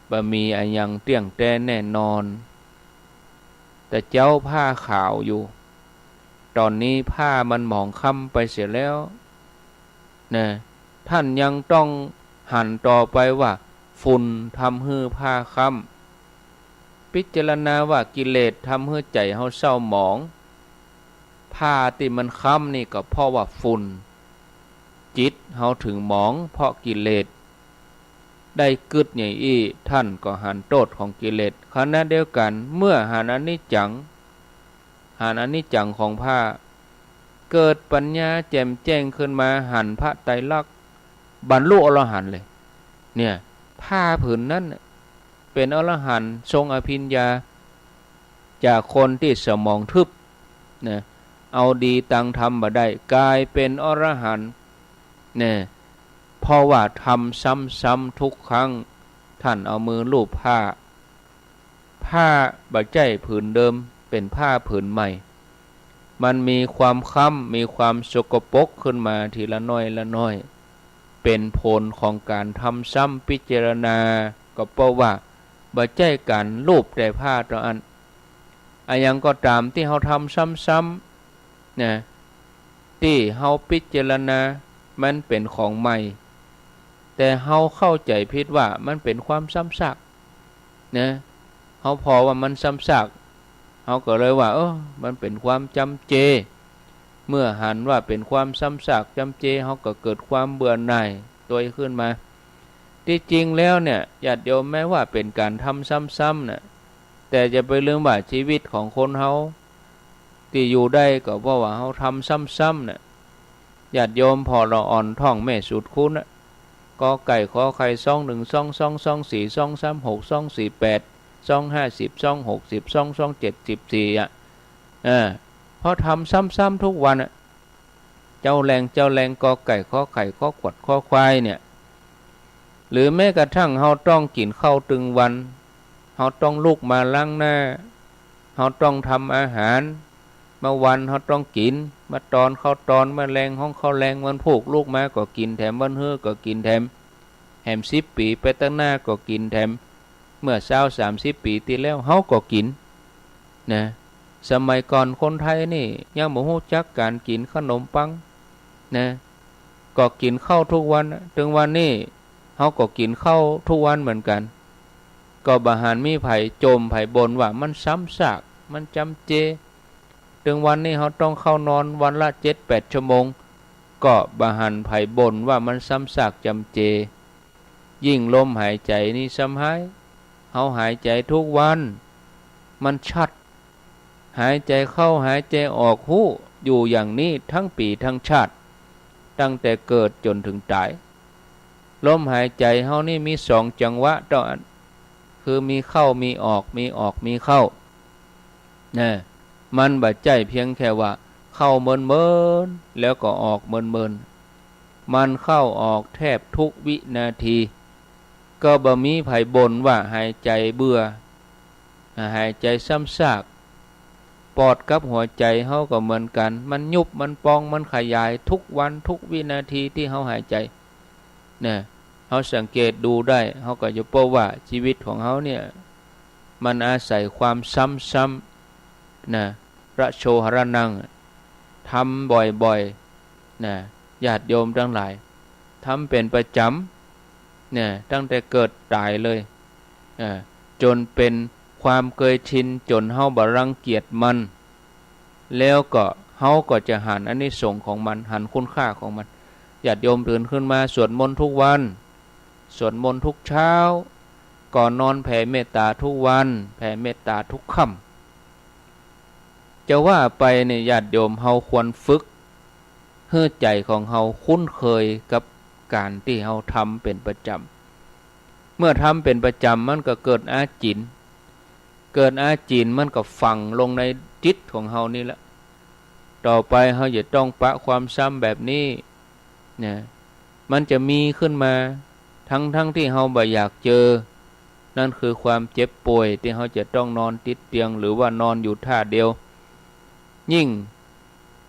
บ่มีอะหยังเตี้ยงแต๊แน่นอน แต่เจ๊าผ้าขาวอยู่ ต๋อนนี้ผ้ามันหมองคล้ำไปเสียแล้ว นะ ท่านยังต้องหันต่อไปว่า ฝุ่นทำหื้อผ้าคล้ำ พิจารณาว่ากิเลสทำหื้อใจ๋เฮาเศร้าหมอง ผ้าตี้มันคล้ำนี่ก็เพราะว่าฝุ่น จิตเฮาเถิงหมองเพราะกิเลส ได้กึ๊ดอย่างอี้ ท่านก็หันโต้ษของกิเลส ขณะเดียวกั๋นเมื่อหันอนิจจัง หันอนิจจังของผ้า เกิดปัญญาแจ่มแจ้งขึ้นมา หันพระไตรลักษณ์ บรรลุอรหันต์เลย เนี่ย ผ้าผืนนั้นน่ะเป๋นอรหันต์ทรงอภิญญา จากคนตี้สมองทึบ นะ เอาดีตังธรรมบ่ได้ ก๋ายเป๋นอรหันต์ เนี่ย เพราะว่าทำซ้ำๆ ทุกครั้ง ท่านเอามือลูบผ้า ผ้าบ่ใจ้ผืนเดิม เป๋นผ้าผืนใหม่ มันมีความคล้ำ มีความสกปรกขึ้นมาทีละน้อยละน้อย เป๋นผลของก๋านทำซ้ำพิจารณา ก็เพราะว่าบ่ใจ้ก๋านลูบแต่ผ้าเต้าอั้น อะหยังก็ต๋ามตี้เฮาทำซ้ำๆ นะ ตี้เฮาพิจารณา มันเป๋นของใหม่ แต่เฮาเข้าใจ๋ผิดว่ามันเป๋นความซ้ำซาก นะ เฮาผ่อว่ามันซ้ำซาก เฮาก็เลยว่า เออ มันเป๋นความจ๋ำเจ เมื่อหันว่าเป๋นความซ้ำซากจ๋ำเจ เฮาก็เกิดความเบื่อหน่ายตวยขึ้นมา ตี้จริงแล้วเนี่ย ญาติโยม แม้ว่าเป๋นก๋านทำซ้ำๆ น่ะ แต่อย่าไปลืมว่าชีวิตของคนเฮา ตี้อยู่ได้ก็เพราะว่าเฮาทำซ้ำๆ น่ะ ญาติโยม พ่อละอ่อนท้องแม่สูตรคูณน่ะ ก.ไก่ ข.ไข่ ซองหนึ่ง ซองสอง ซองสี่ ซองสาม หก ซองสี่ แปด ซองห้าสิบ ซองหกสิบ ซอง ซองเจ็ดสิบสี่ อ่ะ เออ เพราะทำซ้ำๆ ทุกวันน่ะ เจ๊าแลง เจ๊าแลง ก.ไก่ ข.ไข่ ข.ขวด ค.ควาย เนี่ย หรือแม้กระทั่งเฮาต้องกิ๋นข้าวตึงวัน เฮาต้องลุกมาล้างหน้า เฮาต้องทำอาหาร เมื่อวันเฮาต้องกิ๋น เมื่อตอนข้าวตอน เมื่อแลงฮ้องข้าวแลง วันพูกลุกมาก็กิ๋นแถม วันฮื้อก็กิ๋นแถม แหมสิบปี๋ไปตังหน้าก็กิ๋นแถม เมื่อซาวสามสิบปี๋ตี้แล้วเฮาก็กิ๋น นะ สมัยก่อนคนไทยนี่ยังบ่ฮู้จักก๋านกิ๋นขนมปัง นะ ก็กิ๋นข้าวทุกวันน่ะ ตึงวันนี้เฮาก็กิ๋นข้าวทุกวันเหมือนกั๋น ก็บ่หันมีใผจ่มใผบ่นว่ามันซ้ำซาก มันจ๋ำเจ ตึงวันนี้เฮาต้องเข้านอนวันละเจ็ดแปดชั่วโมง ก็บ่หันใผบ่นว่ามันซ้ำซากจ๋ำเจ ยิ่งลมหายใจ๋นี่ซ้ำฮ้าย เฮาหายใจ๋ทุกวัน มันชัด หายใจ๋เข้าหายใจ๋ออก ฮู้อยู่อย่างนี้ทั้งปี๋ทั้งชาติ ตั้งแต่เกิดจ๋นเถิงต๋าย ลมหายใจ๋เฮานี่มีสองจังหวะเต้าอั้น คือมีเข้ามีออก มีออกมีเข้า นะ มันบ่ใจ้เพียงแค่ว่าเข้าเมินๆ แล้วก็ออกเมินๆ มันเข้าออกแทบทุกวินาที ก็บ่มีใผบ่นว่าหายใจ๋เบื่อ หายใจ๋ซ้ำซาก ปอดกับหัวใจ๋เฮาก็เหมือนกั๋น มันยุบ มันปอง มันขยายทุกวันทุกวินาทีตี้เฮาหายใจ๋ นะ เฮาสังเกตดูได้ เฮาก็จะพบว่าชีวิตของเฮาเนี่ย มันอาศัยความซ้ำๆ นะ ระโชหะระนัง ทำบ่อยๆ นะ ญาติโยมตังหลาย ทำเป๋นประจ๋ำ เนี่ย ตั้งแต่เกิดต๋ายเลย อ่า จ๋นเป๋นความเกยชิน จ๋นเฮาบ่รังเกียจมัน แล้วก็เฮาก็จะหันอานิสงส์ของมัน หันคุณค่าของมัน ญาติโยมตื่นขึ้นมาสวดมนต์ทุกวัน สวดมนต์ทุกเช้า ก่อนนอนแผ่เมตตาทุกวัน แผ่เมตตาทุกค่ำ จะว่าไปเนี่ย ญาติโยม เฮาควรฝึกหื้อใจ๋ของเฮาคุ้นเคยกับก๋านตี้เฮาทำเป๋นประจ๋ำ เมื่อทำเป๋นประจ๋ำ มันก็เกิดอาจิณ เกิดอาจิณ มันก็ฝังลงในจิตของเฮานี่แหละ ต่อไปเฮาจะต้องปะความซ้ำแบบนี้ นะ มันจะมีขึ้นมา ทั้งๆ ตี้เฮาบ่อยากเจอ นั่นคือความเจ็บป่วยตี้เฮาจะต้องนอนติดเตียง หรือว่านอนอยู่ท่าเดียว ยิ่ง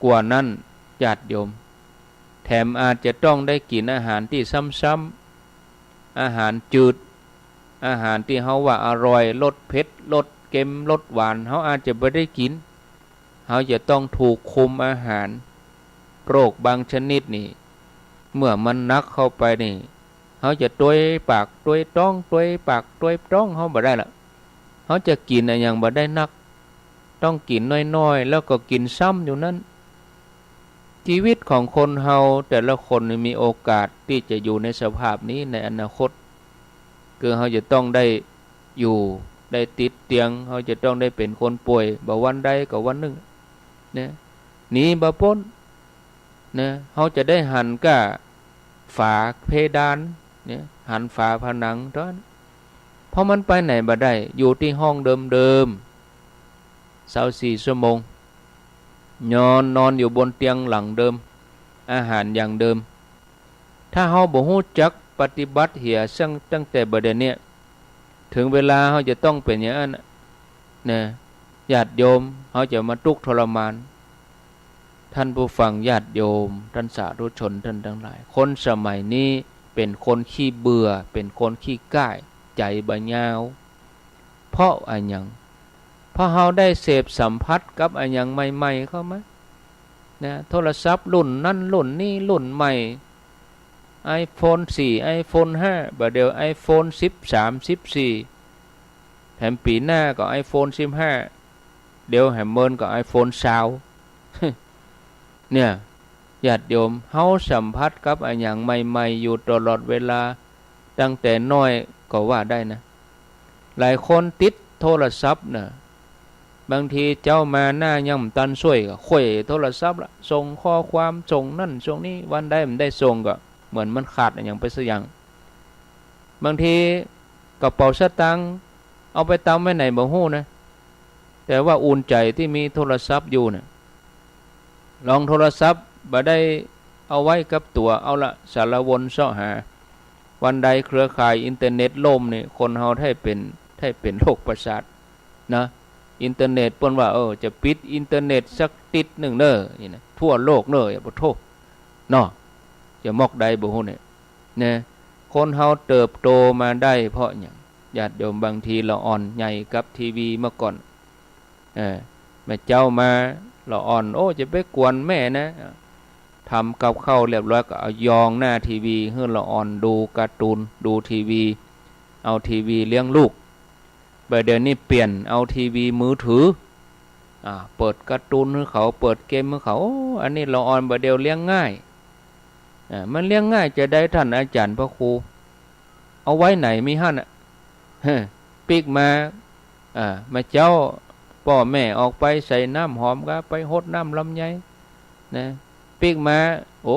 กว่านั้น ญาติโยม แถมอาจจะต้องได้กิ๋นอาหารตี้ซ้ำๆ อาหารจืด อาหารตี้เฮาว่าอร่อย รสเผ็ด รสเค็ม รสหวาน เฮาอาจจะบ่ได้กิ๋น เฮาจะต้องถูกคุมอาหาร โรคบางชนิดนี่ เมื่อมันหนักเข้าไปนี่ เฮาจะตวยปากตวยต๊อง ตวยปากตวยต๊อง เฮาบ่ได้ละ เฮาจะกิ๋นอะหยังบ่ได้นัก ต้องกิ๋นน้อยๆ แล้วก็กิ๋นซ้ำอยู่นั้น ชีวิตของคนเฮาแต่ละคนนี่มีโอกาสตี้จะอยู่ในสภาพนี้ในอนาคต คือเฮาจะต้องได้อยู่ ได้ติดเตียง เฮาจะต้องได้เป๋นคนป่วย บ่วันใดก็วันนึ่ง นะ หนีบ่ป๊น นะ เฮาจะได้หันก้าฝาเพดาน เนี่ย หันฝาผนังเต้านั้น เพราะมันไปไหนบ่ได้ อยู่ตี้ห้องเดิมๆ ซาวสี่ชั่วโมง นอน นอนอยู่บนเตียงหลังเดิม อาหารอย่างเดิม ถ้าเฮาบ่ฮู้จักปฏิบัติเหีย ซึ่งตั้งแต่บ่าเดี่ยวเนี้ย เถิงเวลาเฮาจะต้องเป๋นอย่างนั้นน่ะ นะ ญาติโยม เฮาจะมาตุ๊กข์ทรมาน ท่านผู้ฟังญาติโยม ท่านสาธุชนท่านตังหลาย คนสมัยนี้เป๋นคนขี้เบื่อ เป๋นคนขี้ก้าย ใจ๋บ่ยาว เพราะอะหยัง เพราะเฮาได้เสพสัมผัสกับอะหยังใหม่ๆ เข้ามา นะ โทรศัพท์รุ่นนั้นรุ่นนี้รุ่นใหม่ ไอโฟนสี่ ไอโฟนห้า บ่าเดี่ยวไอโฟนสิบสาม สิบสี่ แถมปี๋หน้าก็ไอโฟนสิบห้า เดี๋ยวแหมเมินก็ไอโฟนซาว เนี่ย ญาติโยม เฮาสัมผัสกับอะหยังใหม่ๆ อยู่ตลอดเวลา ตั้งแต่น้อยก็ว่าได้นะ หลายคนติดโทรศัพท์น่ะ บางทีเจ๊ามาหน้ายังบ่ตันส้วยก็ไขว่โทรศัพท์ละ ส่งข้อความ ส่งนั่นส่งนี่ วันใดบ่ได้ส่งก็เหมือนมันขาดอะหยังไปสักอย่าง บางทีกระเป๋าสตางค์เอาไปตำไว้ไหนบ่ฮู้นะ แต่ว่าอุ่นใจ๋ตี้มีโทรศัพท์อยู่น่ะ ลองโทรศัพท์บ่ได้เอาไว้กับตั๋ว เอาละ สารวนเซาะหา วันใดเครือข่ายอินเทอร์เน็ตล่มนี่ คนเฮาได้เป๋น ได้เป๋นโรคประสาทนะ อินเทอร์เน็ตเปิ้นว่า เออ จะปิดอินเทอร์เน็ตสักติ๊ดนึ่งเน่อ นี่นะ ทั่วโลกเน่อ อย่าปะโธ่ เนาะ จะมอกใดบ่ฮู้เนี่ย นะ คนเฮาเติบโตมาได้เพราะหยัง ญาติโยม บางทีละอ่อนใหญ่กับทีวีเมื่อก่อน เออ แม่เจ๊ามา ละอ่อน โอ้ จะไปกวนแม่นะ ทำกับข้าวเรียบร้อยก็เอายองหน้าทีวีหื้อละอ่อนดูการ์ตูน ดูทีวี เอาทีวีเลี้ยงลูก บ่าเดี่ยวนี้เปลี่ยน เอาทีวีมือถือ อ่า เปิดการ์ตูนหื้อเขา เปิดเกมหื้อเขา โอ้ อันนี้ละอ่อนบ่าเดี่ยวเลี้ยงง่าย อ่า มันเลี้ยงง่ายจะใด ท่านอาจ๋ารย์พระครู เอาไว้ไหนมีหั้นน่ะ ปิ๊กมา อ่า แม่เจ๊า ป้อแม่ออกไปใส่น้ำหอมก็ไปฮดน้ำลำไย นะ ปิ๊กมา โอ้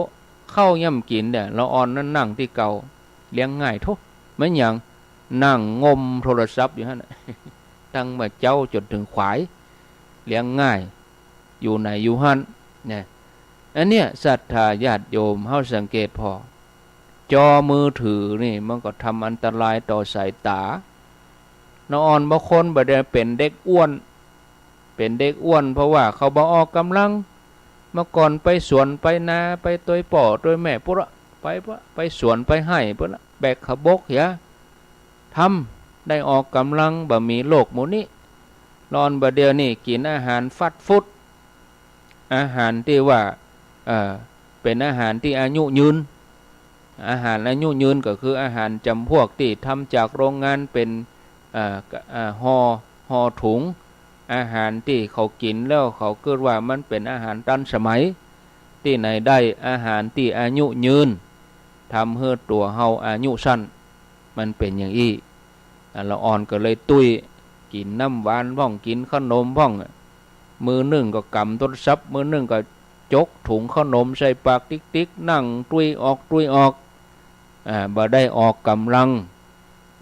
ข้าวยังบ่กิ๋นเน่อ ละอ่อนนั้นนั่งตี้เก่า เลี้ยงง่ายโธ่ แม่นหยัง นั่งงมโทรศัพท์อยู่หั้นน่ะ ตั้งแต่เจ๊าจ๋นเถิงขวาย เลี้ยงง่าย อยู่ไหนอยู่หั้น นะ อันเนี้ย ศรัทธาญาติโยม เฮาสังเกตผ่อ จอมือถือนี่มันก็ทำอันตรายต่อสายต๋า ละอ่อนบางคนบ่าเดี่ยวเป๋นเด็กอ้วน เป๋นเด็กอ้วน เพราะว่าเขาบ่ออกก๋ำลัง เมื่อก่อนไปสวนไปนา ไปตวยป้อตวยแม่ปุ้นละ ไปปุ้นละ ไปสวนไปไฮ่ปุ้นละ แบกขบกเหีย ทำได้ออกก๋ำลัง บ่มีโรคหมู่นี้ ลอนบ่าเดี่ยวนี้กิ๋นอาหารฟาสต์ฟู้ด อาหารตี้ว่า เอ่อ เป๋นอาหารตี้อายุยืน อาหารอายุยืนก็คืออาหารจ๋ำพวกตี้ทำจากโรงงานเป๋น เอ่อ เอ่อ ห่อ ห่อถุง อาหารตี้เขากิ๋นแล้วเขากึ๊ดว่ามันเป๋นอาหารตันสมัย ตี้ไหนได้อาหารตี้อายุยืน ทำหื้อตั๋วเฮาอายุสั้น มันเป๋นอย่างอี้ อ่ะ ละอ่อนก็เลยตุ้ย กิ๋นน้ำหวานพ่อง กิ๋นขนมพ่อง มือนึ่งก็ก๋ำโทรศัพท์ มือนึ่งก็จกถุงขนมใส่ปากติ๊กๆ นั่งตุ้ยออกตุ้ยออก อ่า บ่ได้ออกก๋ำลัง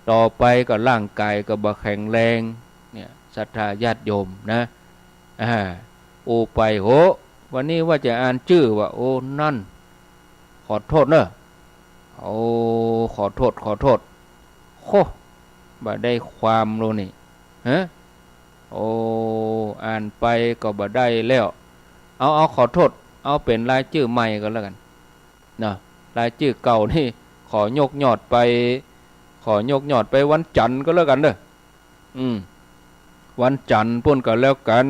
ต่อไปก็ร่างก๋ายก็บ่แข็งแรง เนี่ย ศรัทธาญาติโยมนะ อ่า อู้ไป โห วันนี้ว่าจะอ่านจื้อว่า โอ้ นั่น ขอโทษเน่อ โอ้ ขอโทษ ขอโทษ โค บ่ได้ความแล้วนี่ ฮะ โอ้ อ่านไปก็บ่ได้แล้ว เอา เอา ขอโทษ เอาเป๋นรายจื้อใหม่ก็แล้วกั๋น เนาะ รายจื้อเก่านี่ ขอยกยอดไป ขอยกยอดไปวันจันทร์ก็แล้วกั๋นเน่อ อืม วันจันทร์ปู้นก็แล้วกั๋น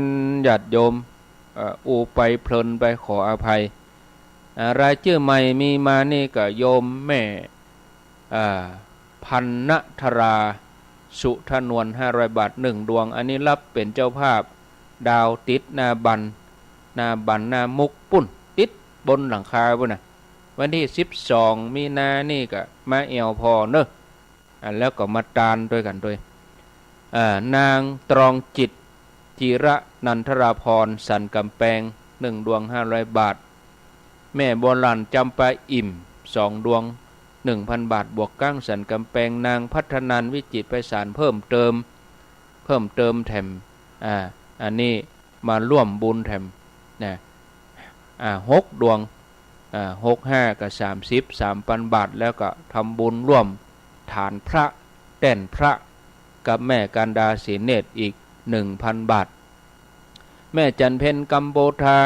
ญาติโยม เอ่อ อู้ไปเพลินไป ขออภัย อ่า รายจื้อใหม่มีมานี่ก็โยมแม่ อ่า พันนทรา สุทนวล ห้าร้อยบาท นึ่งดวง อันนี้รับเป๋นเจ้าภาพ ดาวติดหน้าบัน หน้าบันหน้ามุกปู้น ติดบนหลังคาปู้นน่ะ วันตี้สิบสองมีนานี่ก็มาแอ่วผ่อเน่อ อ่า แล้วก็มาตานตวยกั๋นตวย อ่า นางตรองจิต จิระนันทราภรณ์ สันก๋ำแปง นึ่งดวง ห้าร้อยบาท แม่บัวหลั่น จำปาอิ่ม สองดวง หนึ่งพันบาท บวกกั๋ง สันก๋ำแปง นางพัฒนันท์ วิจิตรไพศาล เพิ่มเติม เพิ่มเติมแถม อ่า อันนี้มาร่วมบุญแถม นะ อ่า หกดวง อ่า หกห้ากับสามสิบ สามปันบาท แล้วก็ทำบุญร่วมฐานพระ แต้นพระ กับแม่กันดา ศรีเนตร อีกหนึ่งพันบาท แม่จันเพ็ญ กัมโบธา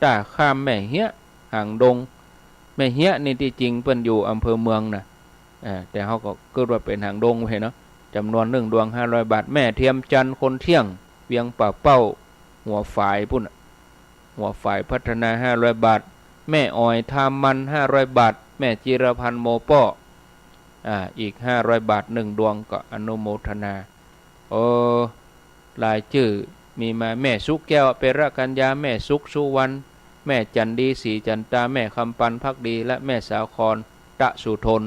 ต้าข้ามแม่เฮี้ย หางดง แม่เฮี้ยนี่ตี้จริงเปิ้นอยู่อำเภอเมืองนะ เอ่อ แต่เฮาก็กึ๊ดว่าเป๋นหางดงไว้เนาะ จ๋ำนวนนึ่งดวง ห้าร้อยบาท แม่เทียมจันทร์ คนเที่ยง เวียงป่าเป้า หัวฝายปู้นน่ะ หัวฝายพัฒนา ห้าร้อยบาท แม่ออย ทามัน ห้าร้อยบาท แม่จิรพันธ์ โมป้อ อ่า อีกห้าร้อยบาท นึ่งดวง ก็อนุโมทนา โอ้ รายจื้อมีมา แม่สุแก้ว เประกัญญา แม่สุข สุวรรณ แม่จันดี ศรีจันตา แม่คำปัน ภักดี และแม่สาคร ตะสุทน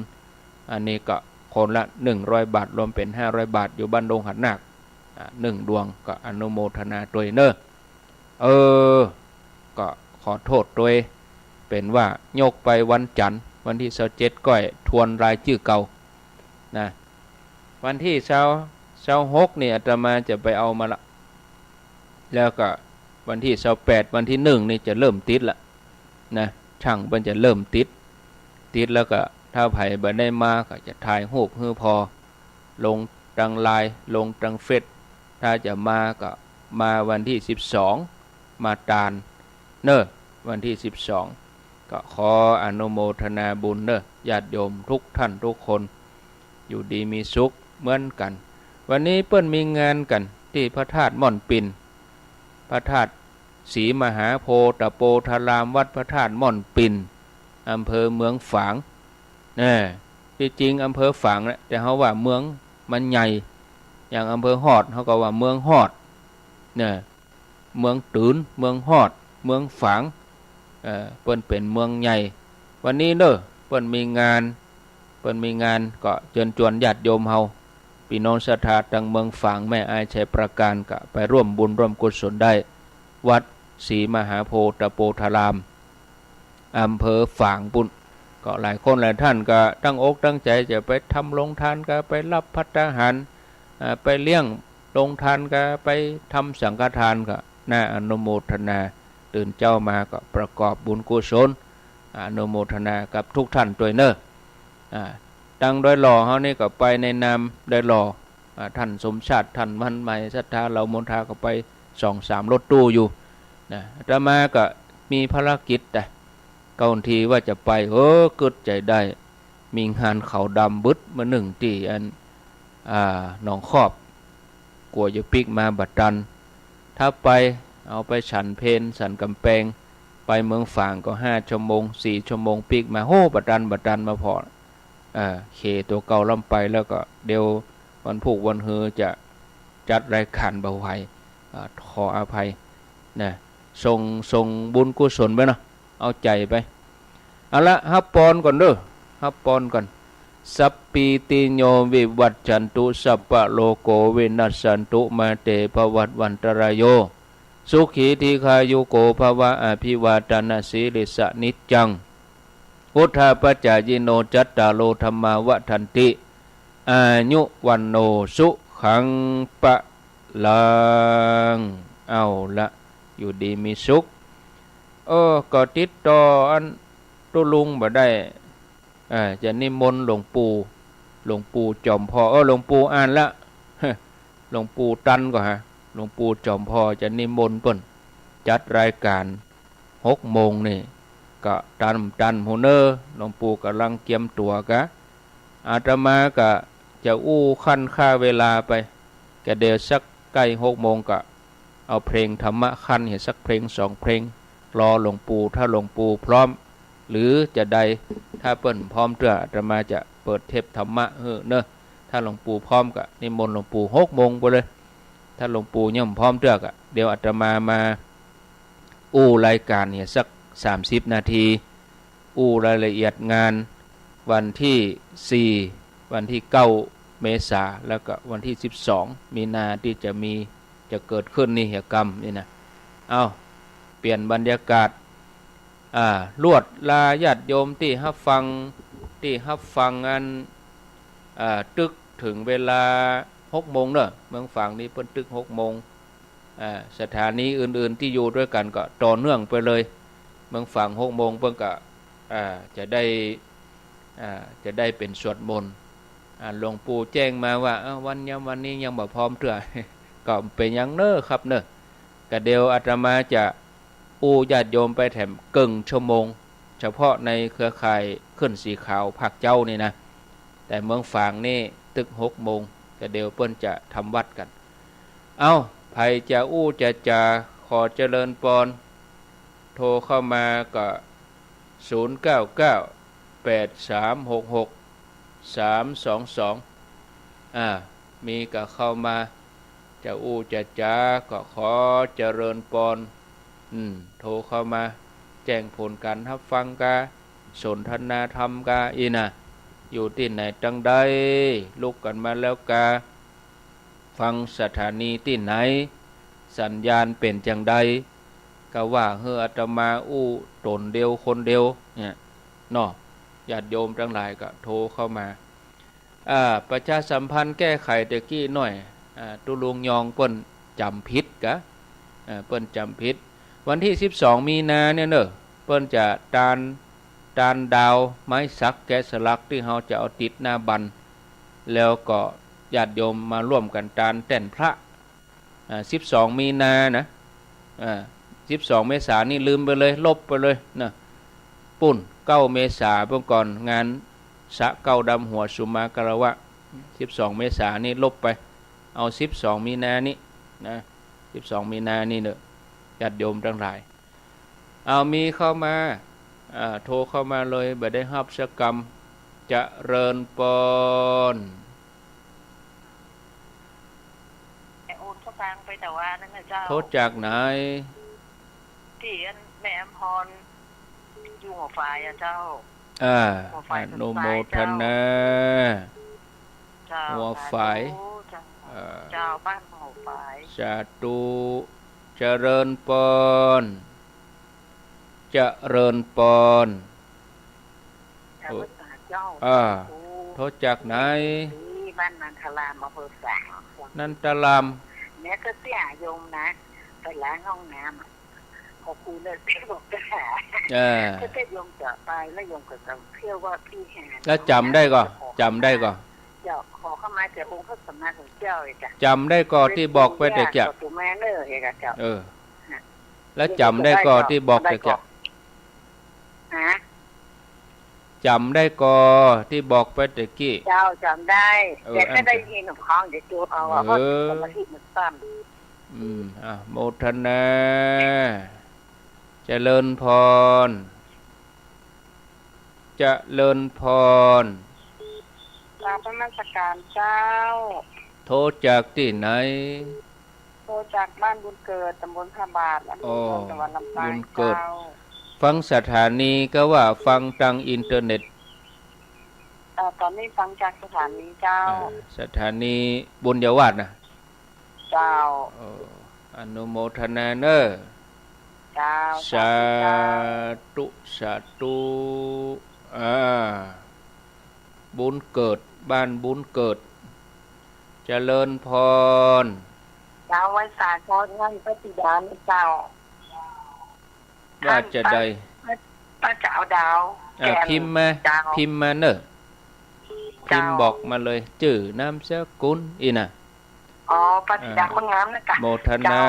อันนี้ก็คนละนึ่งร้อยบาท รวมเป๋นห้าร้อยบาท อยู่บ้านดงหาดนาค อ่า นึ่งดวง ก็อนุโมทนาตวยเน่อ เออ ก็ขอโทษตวย เป๋นว่ายกไปวันจันทร์ วันตี้ซาวเจ็ดก้อย ทวนรายจื้อเก่า นะ วันตี้ซาว ซาวหกนี่อาตมาจะไปเอามาละ แล้วก็วันตี้ซาวแปด วันตี้นึ่งนี่จะเริ่มติดละ นะ ช่างเปิ้นจะเริ่มติด ติดแล้วก็ถ้าใผบ่ได้มาก็จะถ่ายรูปหื้อผ่อ ลงตางไลน์ ลงตางเฟซ ถ้าจะมาก็มาวันตี้สิบสอง มาตานเน่อ วันตี้สิบสอง ก็ขออนุโมทนาบุญเน่อ ญาติโยมทุกท่านทุกคน อยู่ดีมีสุขเหมือนกั๋น วันนี้เปิ้นมีงานกั๋นตี้พระธาตุม่อนปิ่น พระธาตุศรีมหาโพธิ์ตะโปธาราม วัดพระธาตุม่อนปิ่น อำเภอเมืองฝาง นะ ตี้จริงอำเภอฝางแหละ แต่เฮาว่าเมืองมันใหญ่ อย่างอำเภอฮอด เฮาก็ว่าเมืองฮอด นะ เมืองตื๋น เมืองฮอด เมืองฝาง เอ่อ เปิ้นเป๋นเมืองใหญ่ วันนี้เน่อ เปิ้นมีงาน เปิ้นมีงาน ก็เจิญจวนญาติโยมเฮา ปี้น้องศรัทธาตางเมืองฝาง แม่อาย ชัยปราการ ก็ไปร่วมบุญร่วมกุศลได้ วัดศรีมหาโพธิ์ตะโปธาราม อำเภอฝางปู้น ก็หลายคนหลายท่านก็ตั้งอกตั้งใจ๋จะไปทำโรงทาน ก็ไปฮับภัตตาหาร อ่า ไปเลี้ยงโรงทาน ก็ไปทำสังฆทาน ก็น่าอนุโมทนา ตื่นเจ๊ามาก็ประกอบบุญกุศล อนุโมทนากับทุกท่านตวยเน่อ อ่า ตางดอยหล่อเฮานี่ก็ไปในนามดอยหล่อ อ่า ท่านสมชาติ ท่านวันใหม่ ศรัทธา เหล่ามนทา ก็ไปสองสามรถตู้อยู่ นะ อาตมาก็มีภารกิจ แต่เก่าตี้ว่าจะไป เออ กึ๊ดใจ๋ได้ มีงานขาวดำบึดมื้อนึ่งตี้อัน อ่า หนองคอบ กั๋วจะปิ๊กมาบ่ตัน ถ้าไป เอาไปสันเพล สันก๋ำแปง ไปเมืองฝางก็ห้าชั่วโมง สี่ชั่วโมง ปิ๊กมา โห บ่ตัน บ่ตัน มาผ่อ เอ่อ เคตั๋วเก่าล้ำไป แล้วก็เดี๋ยววันพูกวันฮือจะจัดรายก๋านบ่ไหว อ่า ขออภัยนะ ส่ง ส่งบุญกุศลไปเนาะ เอาใจ๋ไป เอาละ ฮับปอนก่อนเด้อ ฮับปอนก่อน สัพพีติโยวิวัชชันตุ สัพพะโรโควินัสสันตุ มาเตภวัตวันตรายโย สุขีทีฆายุโกภวะ อภิวาทนสีลิสสะนิจจัง วุฑฒาปจายิโน จัตตาโรธัมมาวัฑฒันติ อายุวัณโณสุขังพะลัง เอาละ อยู่ดีมีสุข เออ ก็ติดต่ออันตุ๊ลุงบ่ได้ เอ่อ จะนิมนต์หลวงปู่ หลวงปู่จอมผ่อ เออ หลวงปู่อ่านละ หลวงปู่ตันก่อฮะ หลวงปู่จอมผ่อจะนิมนต์เปิ้น จัดรายก๋านหกโมงนี่ ก็ตัน ตัน ฮู้เน่อ หลวงปู่ก่ำลังเกียมตั๋วกะ อาตมาก็จะอู้ขั้นค่าเวลาไป ก็เดี๋ยวสักใก้หกโมงก็ เอาเพลงธรรมะขั้นเหียสักเพลงสองเพลง รอหลวงปู่ ถ้าหลวงปู่พร้อม หรือจะใด ถ้าเปิ้นพร้อมเตื้อ อาตมาจะเปิดเทปธรรมะหื้อเน่อ ถ้าหลวงปู่พร้อมก็นิมนต์หลวงปู่หกโมงไปเลย ถ้าหลวงปู่ยังบ่พร้อมเตื้อก็ เดี๋ยวอาตมามาอู้รายก๋านเหียสักสามสิบนาที อู้รายละเอียดงานวันตี้สี่ วันตี้เก้าเมษา แล้วก็วันตี้สิบสองมีนาตี้จะมี จะเกิดขึ้นนี่เหียกำนี่นะ เอ้า เปลี่ยนบรรยากาศ อ่า ลวดลาญาติโยมตี้ฮับฟัง ตี้ฮับฟังอัน อ่า ตึกเถิงเวลาหกโมงเน่อ เมืองฝางนี่เปิ้นตึกหกโมง อ่า สถานีอื่นๆ ตี้อยู่ตวยกั๋นก็ต่อเนื่องไปเลย เมืองฝางหกโมงเปิ้นก็ อ่า จะได้ อ่า จะได้เป๋นสวดมนต์ อ่า หลวงปู่แจ้งมาว่า เอ้า วันยามวันนี้ยังบ่พร้อมเตื้อ ก็บ่เป๋นหยังเน่อครับเน่อ ก็เดี๋ยวอาตมาจะอู้ญาติโยมไปแถมเกิ่งชั่วโมง เฉพาะในเครือข่ายขึ้นสีขาวภาคเจ๊านี่นะ แต่เมืองฝางนี่ตึกหกโมง ก็เดี๋ยวเปิ้นจะทำวัตรกั๋น เอ้า ใผจะอู้จะจ๋า ขอเจริญปอน โทรเข้ามาก็ ศูนย์เก้าเก้า แปดสามหกหก สามสองสอง อ่า มีก็เข้ามา จะอู้จะจ๋าก็ขอเจริญปอน อืม โทรเข้ามา แจ้งผลก๋านฮับฟังกา สนทนาธรรมกาอี้นะ อยู่ตี้ไหนตังใด ลุกกั๋นมาแล้วกา ฟังสถานีตี้ไหน สัญญาณเป๋นจาใด ก็ว่าหื้ออาตมาอู้ต๋นเดียวคนเดียวเนี่ยเนาะ ญาติโยมตังหลายก็โทรเข้ามา อ่า ประชาสัมพันธ์แก้ไขตะกี้หน้อย อ่า ตุ๊ลุงยองเปิ้นจ๋ำผิดกา อ่า เปิ้นจ๋ำผิด วันตี้สิบสองมีนาเนี่ยเน่อ เปิ้นจะตาน ตานดาวไม้สักแกะสลักตี้เฮาจะเอาติดหน้าบัน แล้วก็ญาติโยมมาร่วมกั๋นตานแต้นพระ อ่า สิบสองมีนานะ อ่า สิบสองเมษานี่ลืมไปเลย ลบไปเลยนะ ปู๊น เก้าเมษาปู๊นก่อน งานสะเก๊าดำหัวสุมาคารวะ สิบสองเมษานี่ลบไป เอาสิบสองมีนานี่นะ สิบสองมีนานี่เน่อ ญาติโยมตังหลาย เอามีเข้ามา อ่า โทรเข้ามาเลย บ่ได้ฮับสักกำ เจริญปอน แม่โอนเข้าตังไปแต่ว่านั้นนะเจ้า โทรจากไหน ตี้อันแม่อำพร อยู่หัวฝายอะเจ้า อ่า หัวฝาย อนุโมทนา เจ้า หัวฝาย สาธุเจ้า เอ่อ เจ้า บ้านหัวฝาย สาธุ เจริญปอน เจริญปอน เจ้า เออ เจ้า อ่า สาธุ โทรจากไหน ที่บ้านนันทาราม อำเภอฝาง นันทาราม แม่ก็เสียโยมนะ ไปล้างห้องน้ำอะ ขอบคุณนะที่บอกจะหา เออ ถ้าเกิดโยมจะไปแล้วโยมก็จะเที่ยวว่าพี่หา แล้วจ๋ำได้ก่อ จ๋ำได้ก่อ เจ้า ขอเข้ามาแต่องค์พระสัมมาสัมพุทธเจ้าเลยจ้ะ จ๋ำได้ก่อตี้บอกไปแต่เกียะ ขอบคุณแม่เนอะเอกอะเจ้า เออ ฮะ แล้วจ๋ำได้ก่อตี้บอกแต่เกียะ ฮะ จ๋ำได้ก่อ ตี้บอกไปตะกี้ เจ้า จ๋ำได้ เออ แต่ก็ได้ยินของเดี๋ยวดูเอา เออ ว่าสมาธิมันสั้น อืม อ่ะ โมทนา เจริญพร เจริญพร กราบนมัสการเจ้า โทรจากตี้ไหน โทรจากบ้านบุญเกิด ตำบลพระบาท อำเภอเมือง จังหวัดลำปาง บุญเกิด เจ้า ฟังสถานีก็ว่าฟังตางอินเทอร์เน็ต เอ่อ ต๋อนนี้ฟังจากสถานีเจ้า อ่า สถานีบุญญาวาสนะ เจ้า เออ อนุโมทนาเน่อ เจ้า สาธุ สาธุ สาธุ อ่า บุญเกิด บ้านบุญเกิด เจริญพร เจ้า ไหว้สาธุ ท่านพระบิดานะเจ้า ว่าจะได้ พระ พระเจ้าดาว อ่า แก่น พิมพ์มา เจ้า พิมพ์มาเน่อ เจ้า พิมพ์บอกมาเลย จื้อนามสกุล อี้นะ อ๋อ พระบิดา อ่า คนงามนะกะ โมทนา เจ้า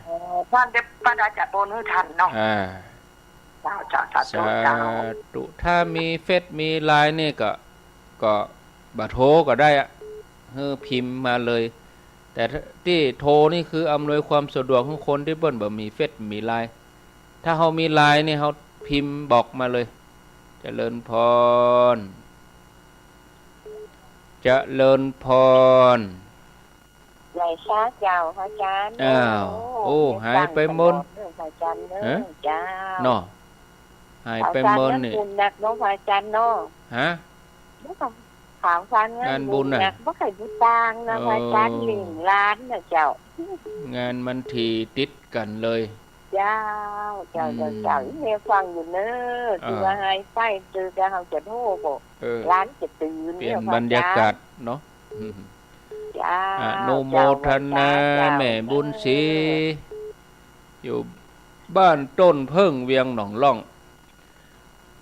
อ๋อ ท่านเดี๋ยวป้าดาจะโอนหื้อท่านเนาะ อ่า เจ้า เจ้า สาธุ เจ้า สาธุ ถ้ามีเฟซมีไลน์นี่ก็ ก็บ่โทรก็ได้อะ หื้อพิมพ์มาเลย แต่ตี้โทรนี่คืออำนวยความสะดวกหื้อคนตี้เปิ้นบ่มีเฟซมีไลน์ ถ้าเฮามีไลน์นี่เฮาพิมพ์บอกมาเลย เจริญพร เจริญพร ไหว้สาเจ้าพระอาจารย์ อ้าว โอ้ โอ้ หายไปเมิน เออ พระอาจารย์เนอะ ฮะ เจ้า เนาะ หายไปเมินนี่ ข่าวสารงานบุญนักเนาะพระอาจารย์เนาะ ฮะ บ่ต้อง ข่าวสารงานบุญนัก งานบุญน่ะ บ่ใค่บุญต่างนะ เออ พระอาจารย์ เลี้ยงหลานนะเจ้า งานมันถี่ติดกั๋นเลย เจ้า เจ้า เจ้า อืม เจ้า อีแม่ฟังอยู่เนอะ อ่า ตี้ว่าหายไป เจอกั๋นเฮาจะโทรบ่ เออ หลานจะตื่น เปลี่ยน เนี่ย บรรยากาศ พระอาจารย์ เนาะ อืม เจ้า อนุโมทนา เจ้า แม่บุญศรี อยู่บ้านต้นเผิ้ง เวียงหนองล่อง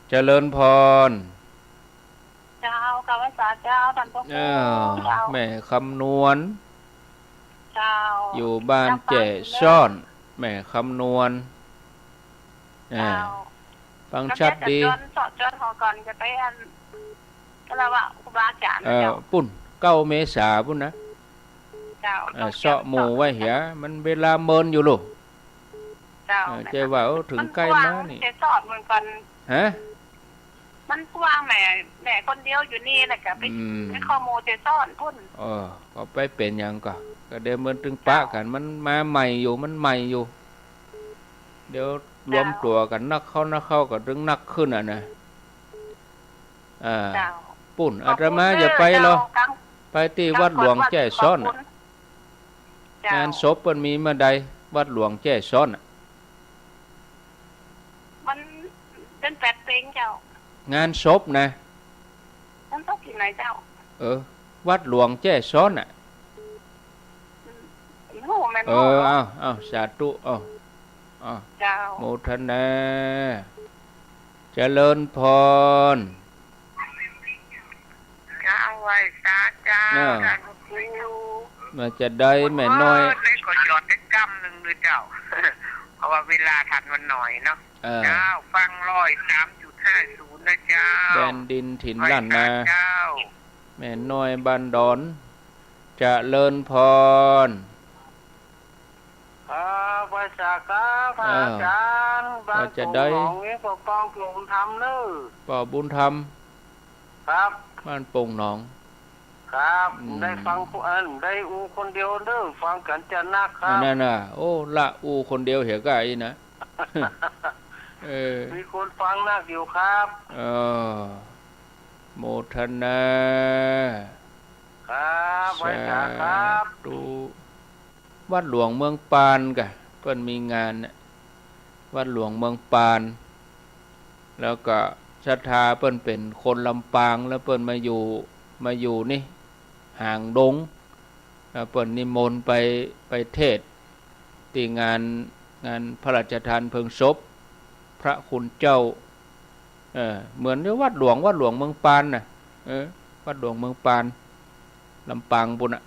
เจริญพร เจ้า กราบไหว้สาเจ้า ท่านพระครู อ้าว เจ้า แม่คำนวณ เจ้า อยู่บ้านแจ้ซ้อน แม่คำนวณ อ่า เจ้า ฟังชัดดี ก็จะจวน เจาะจวนหอก่อน จะไปอัน คารวะครูบาอาจารย์ เอ่อ เจ้า ปุ้น เก้าเมษาปุ้นนะ เจ้า เอ่อ เซาะหมู่ไว้เหีย มันเวลาเมินอยู่ลูก เจ้า เออ เจ้าว่า โอ้ เถิงใก้มานี่ มันกว้าง เจซ้อนเหมือนกั๋น ฮะ มันกว้าง แม่ แม่คนเดียวอยู่นี่ แล้วก็ไป อืม ไปขอหมู่เจซ้อนปุ้น เออ ก็ไปเป๋นหยังก่อ ก็เดี๋ยวมันตึงปะกั๋น เจ้า มันมาใหม่อยู่ มันใหม่อยู่ เดี๋ยวรวมตั๋วกั๋นนักเข้า นักเข้าก็ตึงนักขึ้นอะนะ อ่า เจ้า ปุ้น ขอบคุณ อาตมาจะไปเหรอ เจ้า ไปตี้วัดหลวงแจ้ซ้อนน่ะ ขอบคุณ เจ้า งานศพเปิ้นมีเมื่อใด วัดหลวงแจ้ซ้อนน่ะ มันเดือนแปดเป๋งเจ้า งานศพนะ งานศพตี้ไหนเจ้า เออ วัดหลวงแจ้ซ้อนน่ะ อืม โอ้ แม่น เออ บ่ อ้าว อ้าว สาธุ อ้าว อ้าว เจ้า โมทนา เจริญพร เจ้า ไหว้สาเจ้า เออ ท่านพระครู ว่าจะได้แม่น้อย เออ นี่ก็หยอดได้กำนึ่งด้วยเจ้า เพราะว่าเวลาท่านมันน้อยเนาะ เออ เจ้า ฟังร้อยสามจุดห้าศูนย์นะเจ้า แดนดินถิ่นล้านนา ไหว้สาเจ้า แม่น้อยบ้านดอน เจริญพร ครับ ไหว้สาครับ พระอาจารย์ อ้าว บ้าน ว่าจะได้ โป่งหนอง นี่ปกครอง พ่อบุญธรรมเนอะ พ่อบุญธรรม ครับ บ้านโป่งหนอง ครับ อืม ได้ฟัง อัน ได้อู้คนเดียวเนอะ ฟังกั๋นจะนักครับ อันนั้นน่ะ โอ้ ละอู้คนเดียวเหียก้าอี้นะ เออ มีคนฟังนักอยู่ครับ เออ โมทนา ครับ ไหว้สาครับ สาธุ วัดหลวงเมืองปานก่ะ เปิ้นมีงานน่ะ วัดหลวงเมืองปาน แล้วก็ศรัทธาเปิ้นเป๋นคนลำปาง แล้วเปิ้นมาอยู่ มาอยู่นี่ หางดง แล้วเปิ้นนิมนต์ไป ไปเทศน์ตี้งาน งานพระราชทานเพลิงศพพระคุณเจ้า เออ เหมือนวัดหลวง วัดหลวงเมืองปานน่ะ เออ วัดหลวงเมืองปาน ลำปางปุ้นน่ะ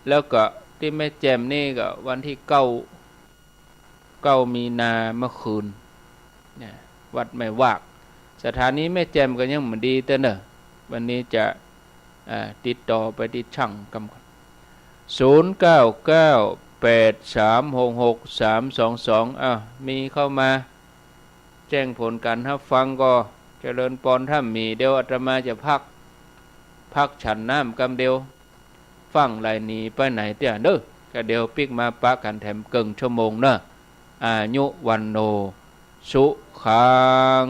แล้วก็ตี้แม่แจ่มนี่ก็วันตี้เก้า เก้ามีนาเมื่อคืน เนี่ย วัดแม่วาก สถานีแม่แจ่มก็ยังบ่ดีเตื้อเน่อ วันนี้จะ อ่า ติดต่อไปตี้ช่างกำก่อน ศูนย์เก้าเก้า แปดสามหกหก สามสองสอง อ้าว มีเข้ามา แจ้งผลก๋านฮับฟังก่อ เจริญปอน ถ้ามี เดี๋ยวอาตมาจะพัก พักฉันน้ำกำเดียว ฟั่งไหลหนีไปไหนเตื้อเน่อ ก็เดี๋ยวปิ๊กมาปะกั๋นแถมเกิ่งชั่วโมงเน่อ อายุ วัณโณ สุขัง